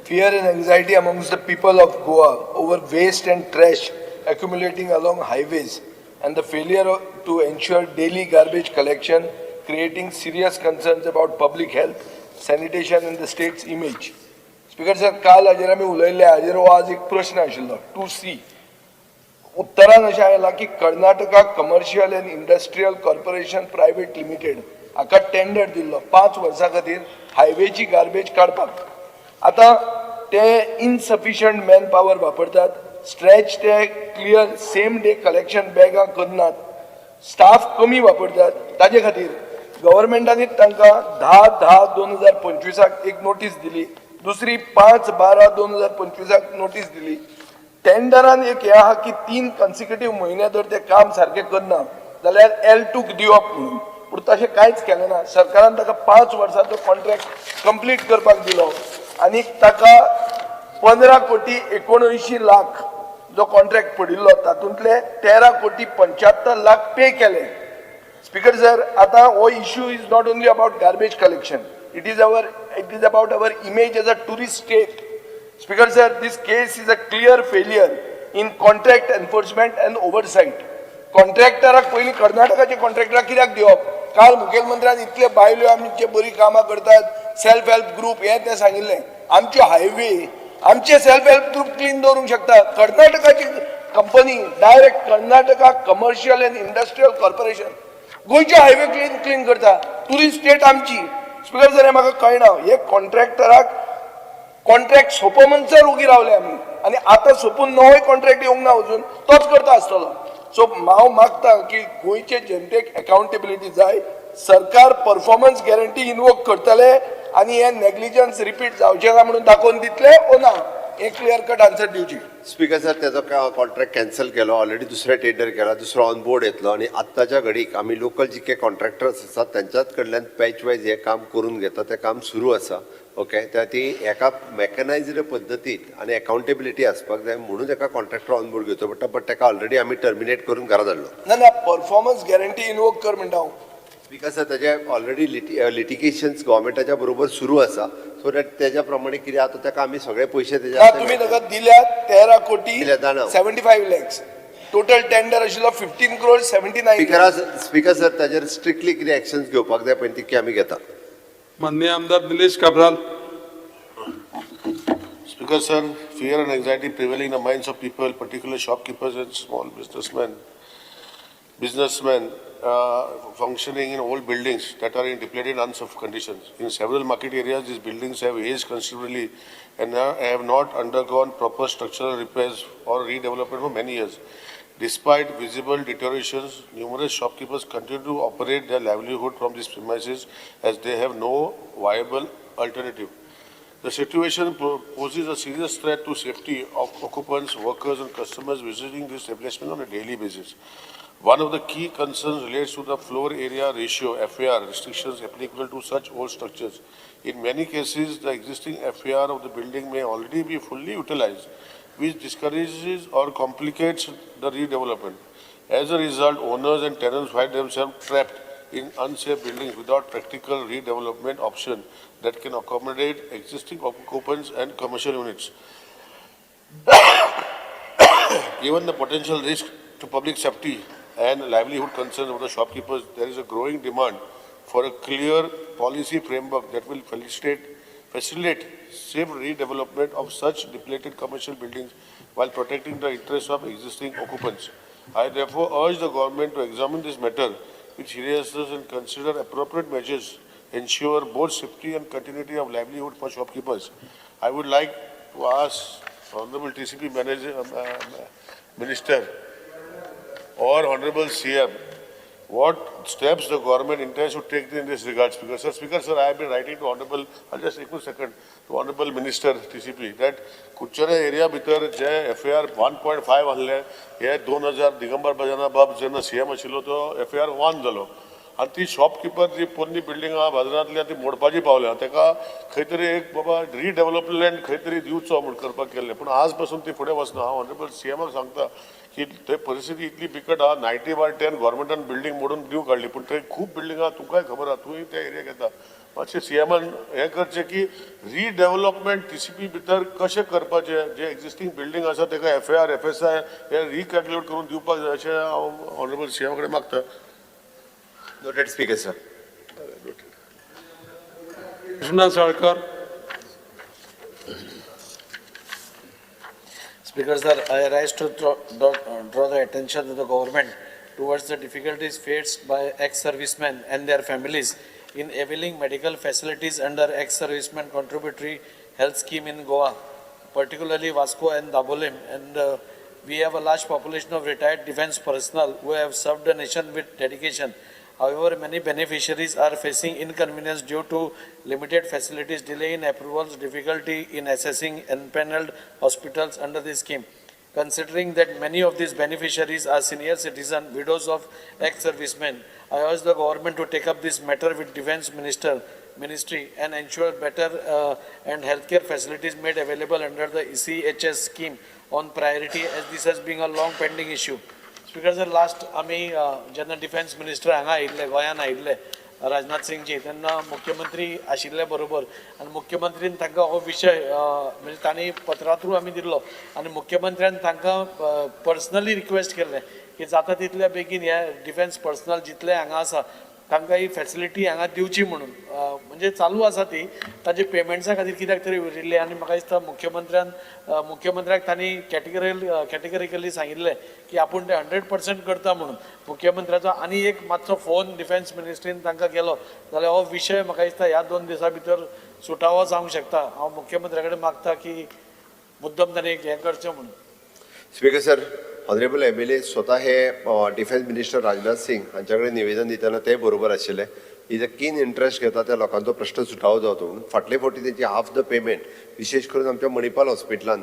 fear and anxiety amongst the people of Goa over waste and trash accumulating along highways and the failure to ensure daily garbage collection, creating serious concerns about public health, sanitation and the state's image. Speaker sir, काल हाजेर आमी उलयल्ले, हाजेर हो आज एक प्रश्न आशिल्लो 2C. उत्तरान अशें आयलां की Karnataka Commercial and Industrial Corporation Private Limited हाका टेंडर दिल्लो 5 वर्सां खातीर हायवेची गार्बेज काडपाक. आतां ते इनसफिशंट मॅन पावर वापरतात, स्ट्रेच ते क्लियर सेम डे कलेक्शन बॅगां करनात, स्टाफ कमी वापरतात. ताजे खातीर गव्हर्मेंटांनी तांकां 10/10/2025 एक नोटीस दिली, दुसरी 5/12/2025 नोटीस दिली. टेंडरान एक हें आहा की 3 कन्सिक्युटीव म्हयने जर ते काम सारकें करना जाल्यार L2 दिवप म्हणून, पूण तशें कांयच केलें ना. सरकारान ताका 5 वर्सांचो कॉन्ट्रॅक्ट कंप्लीट करपाक दिलो आनी ताका 15 कोटी 79 लाख जो कॉन्ट्रॅक्ट पडिल्लो तातूंतले 13 कोटी 75 लाख पे केले. स्पीकर सर, आतां हो issue is not only about garbage collection, it is about our image as a tourist state. Speaker sir, this case is a clear failure in contract enforcement and oversight. कॉन्ट्रॅक्टराक पयलीं कर्नाटकाचे कॉन्ट्रॅक्टराक कित्याक दिवप? काल मुखेलमंत्र्यान इतले बायल्यो आमचे बरी कामां करतात, सेल्फ हेल्प ग्रुप हें तें सांगिल्लें. आमच्यो हायवे आमचे सेल्फ हेल्प ग्रुप क्लीन दवरूंक शकता? कर्नाटकाची company, direct Karnataka Commercial and Industrial Corporation गोंयचे हायवे क्लीन क्लीन करता. टुरिस्ट स्टेट आमची. स्पीकर सर, हें म्हाका कळना, हे कॉन्ट्रॅक्टराक कॉन्ट्रॅक्ट सोंपो म्हणसर उगी रावले आमी आनी आतां सोंपून नवोय कॉन्ट्रॅक्ट येवंक ना अजून, तोच करता आसतलो. सो हांव मागता की गोंयचे जनतेक अकाउंटेबिलिटी जाय. सरकार परफॉर्मन्स गॅरंटी इनवोक करतले आनी हे नेग्लिजन्स रिपीट जावचें ना म्हणून दाखोवन दितले ओ ना? एक क्लियर कट आन्सर दिवची. स्पीकर सर, त्याचो कॉन्ट्रॅक्ट कॅन्सल केलो ऑलरेडी, दुसरें टेंडर केला, दुसरो ऑन बोर्ड येतलो आनी आत्ताच्या घडीक आमी लोकल जितके कॉन्ट्रॅक्टर्स आसात त्यांच्याच कडल्यान पॅच वायज हें काम करून घेता. तें काम सुरू आसा. ओके, त्या ती एका मॅकनायज्ड पद्दतीत आनी एकाउंटेबिलिटी आसपाक जाय म्हणून एका कॉन्ट्रॅक्टर ऑन बोर्ड घेवचो पडटा, बट ताका ऑलरेडी आमी टर्मिनेट करून घरा धाडलो. ना ना, परफॉर्मन्स गॅरंटी इनवोक कर म्हणटा हांव. Because ताजे ऑलरेडी लिटिगेशन्स गव्हर्मेंटाच्या बरोबर सुरू आसा, सो that तेज्या प्रमाणे कितें आतां ताका आमी सगळे पयशे ना, तेजे तुमी ताका दिल्यात 13 कोटी दिल्यात, जाणा. 75 लॅक्स. टोटल टेंडर आशिल्लो 15 क्रोड 79. स्पीकर सर, ताजेर स्ट्रिक्टली कितें एक्शन्स घेवपाक जाय पळय तितके आमी घेता. माननीय आमदार Nilesh Cabral. Speaker sir, fear and anxiety prevailing in the minds of people, particularly shopkeepers and small businessmen functioning in old buildings that are in depleted and unsafe conditions. In several market areas, these buildings have aged considerably and have not undergone proper structural repairs or redevelopment for many years. Despite visible deteriorations, numerous shopkeepers continue to operate their livelihood from these premises as they have no viable alternative. The situation poses a serious threat to safety of occupants, workers, and customers visiting this establishment on a daily basis. One of the key concerns relates to the floor area ratio (FAR) restrictions applicable to such old structures. In many cases, the existing FAR of the building may already be fully utilized, which discourages or complicates the redevelopment. As a result, owners and tenants find themselves trapped in unsafe buildings without practical redevelopment option that can accommodate existing occupants and commercial units. Given the potential risk to public safety and livelihood concerns of the shopkeepers, there is a growing demand for a clear policy framework that will facilitate safe redevelopment of such depleted commercial buildings while protecting the interests of existing occupants. I therefore urge the government to examine this matter with seriousness and consider appropriate measures ensure both safety and continuity of livelihood for shopkeepers. I would like to ask Honorable TCP Manager, Minister or Honorable CM, what steps the government intends to take in this regard? Speaker, sir, I have been writing to Honorable, I'll just take a second, to Honorable Minister TCP, that Kudchade area भितर जे FAR 1.5 आहले, हे 2000 दिगंबर बजाना बाब जेन्ना सीएम आशिल्लो तो FAR 1 जालो आनी ती शॉपकिपर जी पोन्नी बिल्डींग आहा बाजारांतली ती मोडपाची पावल्या. ताका खंय तरी एक बाबा रिडेवलपमेंट खंय तरी दिवचो म्हूण करपाक केल्लें, पूण आज पासून ती फुडें वचना. हांव ऑनरेबल सीएमाक सांगता की थंय परिस्थिती इतली बिकट आहा. 90 बाय 10 गव्हर्मेंटान बिल्डींग मोडून दिव काडली, पूण थंय खूब बिल्डींग आहा. तुमकांय खबर आहा, तूंय त्या एरियाक येता. मातशें सीएमान हें करचें की रिडेवलपमेंट टीसीपी भितर कशें करपाचें, जे एक्झिस्टींग बिल्डींग आसा ताका FAR, FSI हे रिकॅल्क्युलेट करून दिवपाक जाय अशें हांव ऑनरेबल सीएमा कडेन मागता. Noted, Speaker sir. Vishwanath Salkar. Speaker sir, I rise to draw the attention of the government towards the difficulties faced by ex-servicemen and their families in availing medical facilities under ex-servicemen contributory health scheme in Goa, particularly Vasco and Dabolim. And we have a large population of retired defense personnel who have served the nation with dedication. However, many beneficiaries are facing inconvenience due to limited facilities, delay in approvals, difficulty in accessing empaneled hospitals under this scheme. Considering that many of these beneficiaries are senior citizens, widows of ex-servicemen, I urge the government to take up this matter with Defense Ministry and ensure better and healthcare facilities made available under the E ECHS scheme on priority, as this has been a long pending issue. Speaker sir, last आमी जेन्ना डिफेन्स मिनिस्टर हांगा आयिल्ले, गोंयान आयिल्ले राजनाथ सिंगजी, तेन्ना मुख्यमंत्री आशिल्ले बरोबर आनी मुख्यमंत्रीन तांकां हो विशय म्हणजे तांणी पत्रा थ्रू आमी दिल्लो आनी मुख्यमंत्र्यान तांकां पर्सनली रिक्वेस्ट केल्लें की जाता तितल्या बेगीन हे डिफेन्स पर्सनल जितले हांगा आसा तांकां ही फॅसिलिटी हांगा दिवची म्हणून. म्हणजे चालू आसा ती, ताजे पेमेंट्सा खातीर कित्याक तरी उरिल्ली आनी म्हाका दिसता मुख्यमंत्र्याक तांणी कॅटेगरिकली सांगिल्लें की आपूण ते 100% करता म्हणून. मुख्यमंत्र्याचो आनी एक मातसो फोन डिफेन्स मिनिस्ट्रीन तांकां केलो जाल्यार हो विशय म्हाका दिसता ह्या 2 दिसां भितर सुटावो जावंक शकता. हांव मुख्यमंत्र्या कडेन मागता की मुद्दम तांणी हें करचें म्हणून. Speaker sir. ऑनरेबल एमएलए स्वता हे डिफेन्स मिनिस्टर राजनाथ सिंग हांच्या कडेन निवेदन दितना ते बरोबर आशिल्ले. Is a कीन इंट्रस्ट घेता त्या लोकांचो प्रश्न सुटावो जावचो म्हणून. फाटले फावटी तेंची हाफ the payment, विशेश करून आमच्या मणिपाल हॉस्पिटलान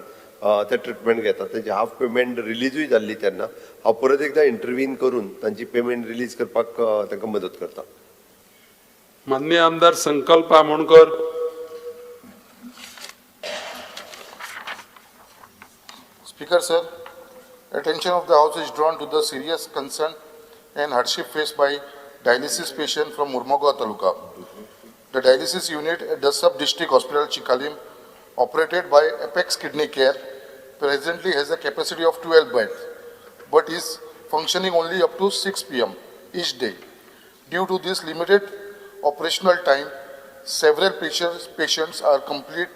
ते ट्रिटमेंट घेतात, तेंची हाफ पेमेंट रिलीजूय जाल्ली. तेन्ना हांव परत एकदां इंटरवीन करून तांची पेमेंट रिलीज करपाक तांकां मदत करता. माननीय आमदार Sankalp Amonkar. Speaker sir, attention of the House is drawn to the serious concern and hardship faced by dialysis patient from Mormugao Taluka. The dialysis unit at the sub-district hospital Chicalim, operated by Apex Kidney Care, presently has a capacity of 12 beds, but is functioning only up to 6 p.m. each day. Due to this limited operational time, several patients are complete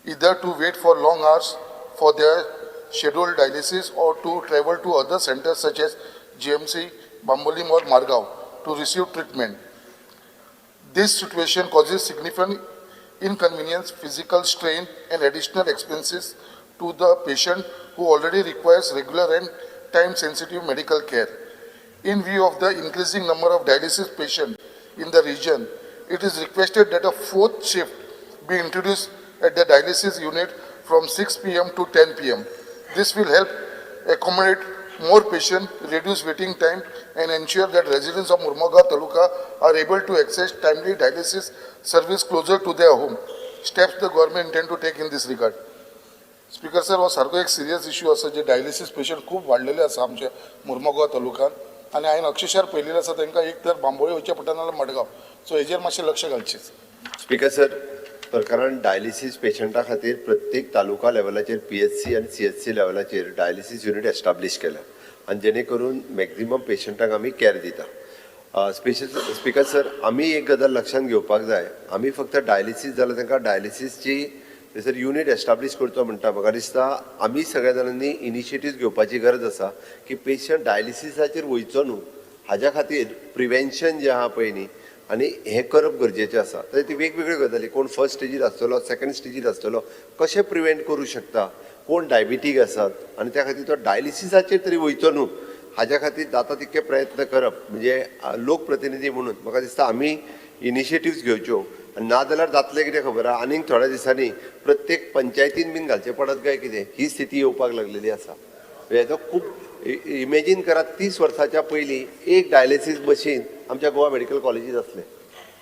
either to wait for long hours for their scheduled dialysis or to travel to other centers such as GMC, Bambolim or Margao to receive treatment. This situation causes significant inconvenience, physical strain and additional expenses to the patient who already requires regular and time-sensitive medical care. In view of the increasing number of dialysis patients in the region, it is requested that a fourth shift be introduced at the dialysis unit from 6 p.m. to 10 p.m. This will help accommodate more patients, reduce waiting time, and ensure that residents of Mormugao Taluka are able to access timely dialysis service closer to their home. Steps the government intend to take in this regard. Speaker sir, हो सारको एक सिरियस इश्यू आसा जे डायलिसीस पेशंट खूब वाडलेले आसा आमच्या मुर्मगांव तालुक्यान आनी हांवें अक्षरशः पळयलेलें आसा तांकां एक तर बांबोळी वयचें पडटा नाजाल्यार मडगांव. सो हेजेर मातशें लक्ष घालचें. स्पीकर सर, सरकारान डायलिसीस पेशंटा खातीर प्रत्येक तालुका लेवलाचेर पीएचसी आनी सीएचसी लेवलाचेर डायलिसीस युनीट एस्टाब्लीश केल्या आनी जेणे करून मॅक्झिमम पेशंटांक आमी कॅर दिता. स्पेशल स्पीकर सर, आमी एक गजाल लक्षांत घेवपाक जाय, आमी फक्त डायलिसीस जाल्यार तांकां डायलिसीसची थंयसर युनीट एस्टाब्लीश करचो म्हणटा. म्हाका दिसता आमी सगळ्या जाणांनी इनिशिएटीव घेवपाची गरज आसा की पेशंट डायलिसिसाचेर वयचो न्हू हाज्या खातीर प्रिवेन्शन जें आहा पळय न्ही, आनी हें करप गरजेचें आसा. तर ती वेगवेगळ्यो गजाली, कोण फर्स्ट स्टेजीर आसतलो, सेकंड स्टेजीर आसतलो, कशें प्रिवेंट करूं शकता, कोण डायबिटीक आसात आनी त्या खातीर तो डायलिसिसाचेर तरी वयचो न्हू हाज्या खातीर जाता तितके प्रयत्न करप. म्हणजे लोकप्रतिनिधी म्हणून म्हाका दिसता आमी इनिशिएटिव्स घेवच्यो आनी नाजाल्यार जातलें कितें खबर आहा, आनीक थोड्या दिसांनी प्रत्येक पंचायतीन बीन घालचें पडत काय कितें ही स्थिती येवपाक लागलेली आसा. हेजो खूब इमेजीन करात, 30 वर्साच्या पयलीं एक डायलिसीस मशीन आमच्या गोवा मेडिकल कॉलेजीत आसलें,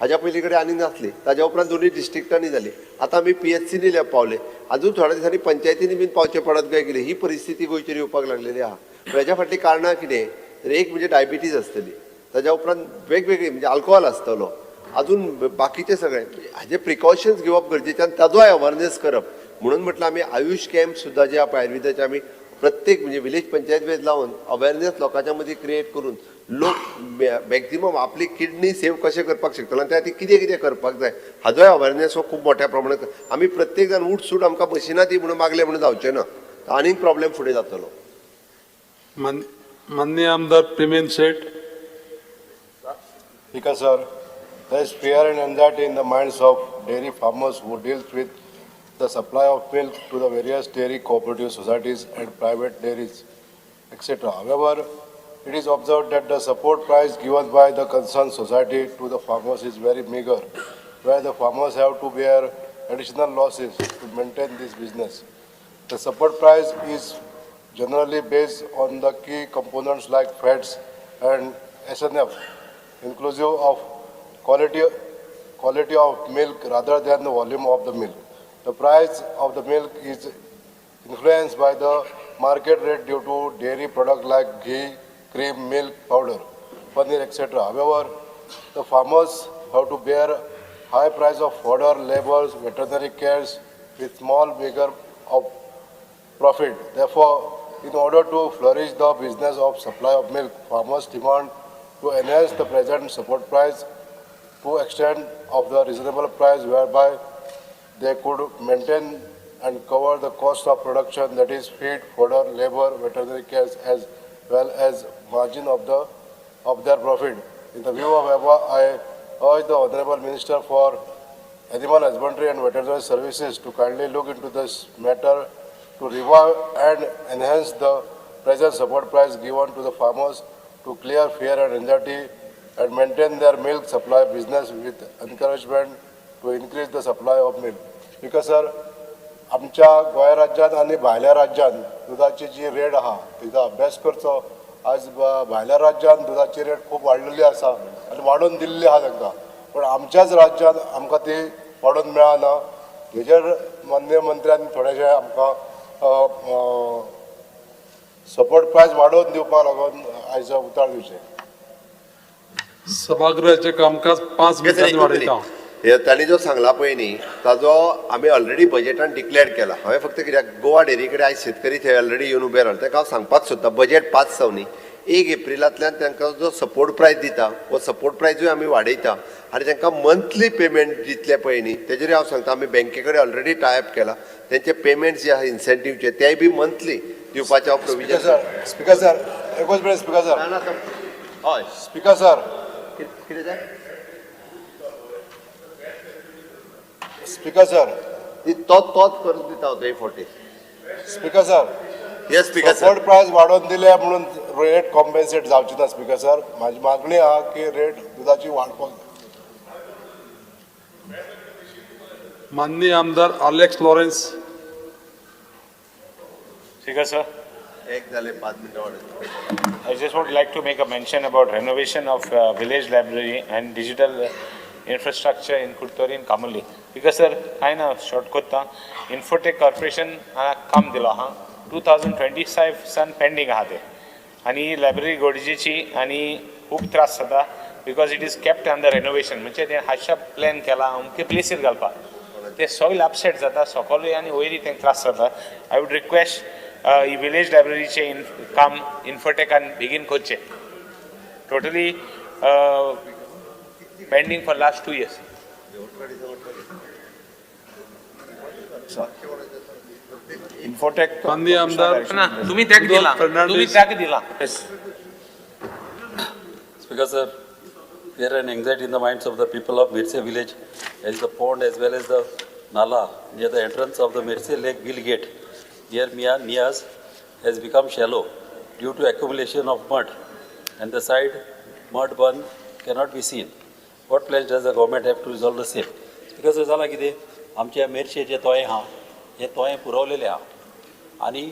हाज्या पयलीं कडेन आनी नासली. ताज्या उपरांत दोनूय डिस्ट्रिक्टांनी जाली. आतां आमी पीएचसीनी पावले, अजून थोड्या दिसांनी पंचायतींनी बीन पावचें पडत काय कितें ही परिस्थिती गोंयचेर येवपाक लागलेली आहा. हेज्या फाटलीं कारणां कितें तर एक म्हणजे डायबिटीज आसतली, ताज्या उपरांत वेगवेगळी म्हणजे अल्कोहोल आसतलो, अजून बाकीचे सगळे हाजे प्रिकॉशन्स घेवप गरजेचें आनी ताजोय अवेरनेस करप. म्हणून म्हटलं आमी आयुश कॅम्प सुद्दां जे आहा आयुर्वेदाचे आमी प्रत्येक म्हणजे विलेज पंचायत वेज लावन अवेरनेस लोकांच्या मदीं क्रिएट करून लोक मॅक्झिमम आपली किडनी सेव कशें करपाक शकतलो आनी त्या खातीर कितें कितें करपाक जाय हाजोय अवेरनेस हो खूब मोठ्या प्रमाणात. आमी प्रत्येक जाण उठसूट आमकां मशिनां दी म्हणून मागलें म्हणून जावचें ना, आनीक प्रॉब्लेम फुडें जातलो. माननीय आमदार प्रेमेंद शेट. Speaker sir, there is fear and anxiety in the minds of dairy farmers who deals with the supply of milk to the various dairy cooperative societies and private dairies, etc. However, it is observed that the support price given by the concerned society to the farmers is very meager, where the farmers have to bear additional losses to maintain this business. The support price is generally based on the key components like fats and SNF, inclusive of quality of milk rather than the volume of the milk. The price of the milk is influenced by the market rate due to dairy products like ghee, cream, milk powder, paneer, etc. However, the farmers have to bear high price of fodder, labors, veterinary cares with small figure of profit. Therefore, in order to flourish the business of supply of milk, farmers demand to enhance the present support price to extent of the reasonable price whereby they could maintain and cover the cost of production, that is feed, fodder, labor, veterinary cares, as well as margin of their profit. In the view of above, I urge the Honorable Minister for Animal Husbandry and Veterinary Services to kindly look into this matter to revive and enhance the present support price given to the farmers to clear fear and anxiety and maintain their milk supply business with encouragement to increase the supply of milk. Because sir, आमच्या गोंय राज्यांत आनी भायल्या राज्यांत दुदाची जी रेट आहा तिचो अभ्यास करचो. आज भायल्या राज्यांत दुदाची रेट खूब वाडलेली आसा आनी वाडोवन दिल्ली आहा तांकां, पूण आमच्याच राज्यांत आमकां ती वाडोवन मेळना. हेजेर माननीय मंत्र्यान थोडेशें आमकां सपोर्ट प्रायस वाडोवन दिवपाक लागून आयज उतार दिवचें. सभागृहाचें कामकाज 5 मिनटांनी वाडयता. हे तांणी जो सांगला पळय न्ही ताजो आमी ऑलरेडी बजेटान डिक्लेअर केला. हांवें फक्त कित्याक गोवा डेअरी कडेन आयज शेतकरी थंय ऑलरेडी येवन उबे रावले, तांकां हांव सांगपाक सोदतां बजेट 5 जावं 1 एप्रिलांतल्यान तांकां जो सपोर्ट प्रायस दिता हो सपोर्ट प्रायजूय आमी वाडयता आनी तांकां मंथली पेमेंट दितले पळय न्ही तेजेर हांव सांगता आमी बँके कडेन ऑलरेडी टायप केला. तेंचे पेमेंट जे आहा इन्सेंटिवचे तेय बी मंथली दिवपाचें हांव प्रोविजन. स्पीकर सर एकूच मिनट. स्पीकर सर, हय स्पीकर सर, कितें जाय? स्पीकर सर, ती तोच करून दिता हांव थंय 40. Speaker sir, yes speaker sir, support price वाडोवन दिले म्हणून रेट कॉम्पेन्सेट जावची ना. स्पीकर सर, म्हाजी मागणी आहा की रेट दुदाची वाडपाक जाय. माननीय आमदार आलेक्स लॉरेन्स. Speaker sir, एक जाले 5 मिनटां वाडयता. I just would like to make a mention about renovation of village library and digital infrastructure in Curtorim and Camogli. Because sir, हांवें ना शॉर्ट करता, इन्फोटेक कॉर्पोरेशन काम दिलो आहा 2025 सन पेंडींग आहा तें, आनी ही लायब्ररी गरजेची आनी खूब त्रास जाता because it is kept under renovation. म्हणजे तें हातशा प्लॅन केला अमके प्लेसीर घालपाक, ते सगळे अपसेट जाता सकलूय आनी वयरूय तेंकां त्रास जाता. I would request he village लायब्ररीचें काम इन्फोटेकान बेगीन करचें. Totally pending for last 2 years. Infotech माननीय आमदार ना तुम्ही त्याक दिला, तुम्ही त्याक दिला. Speaker sir, there an anxiety in the minds of the people of Mirce village as the pond as well as the nala near the entrance of the Mirce Lake Bill Gate near Mia Niaz has become shallow due to accumulation of mud and the side mud bund cannot be seen. What plans does the government have to resolve the same? Speaker sir, जाला कितें आमच्या मिरचे जे तोये आहा हे तोये पुरवलेले आहा आनी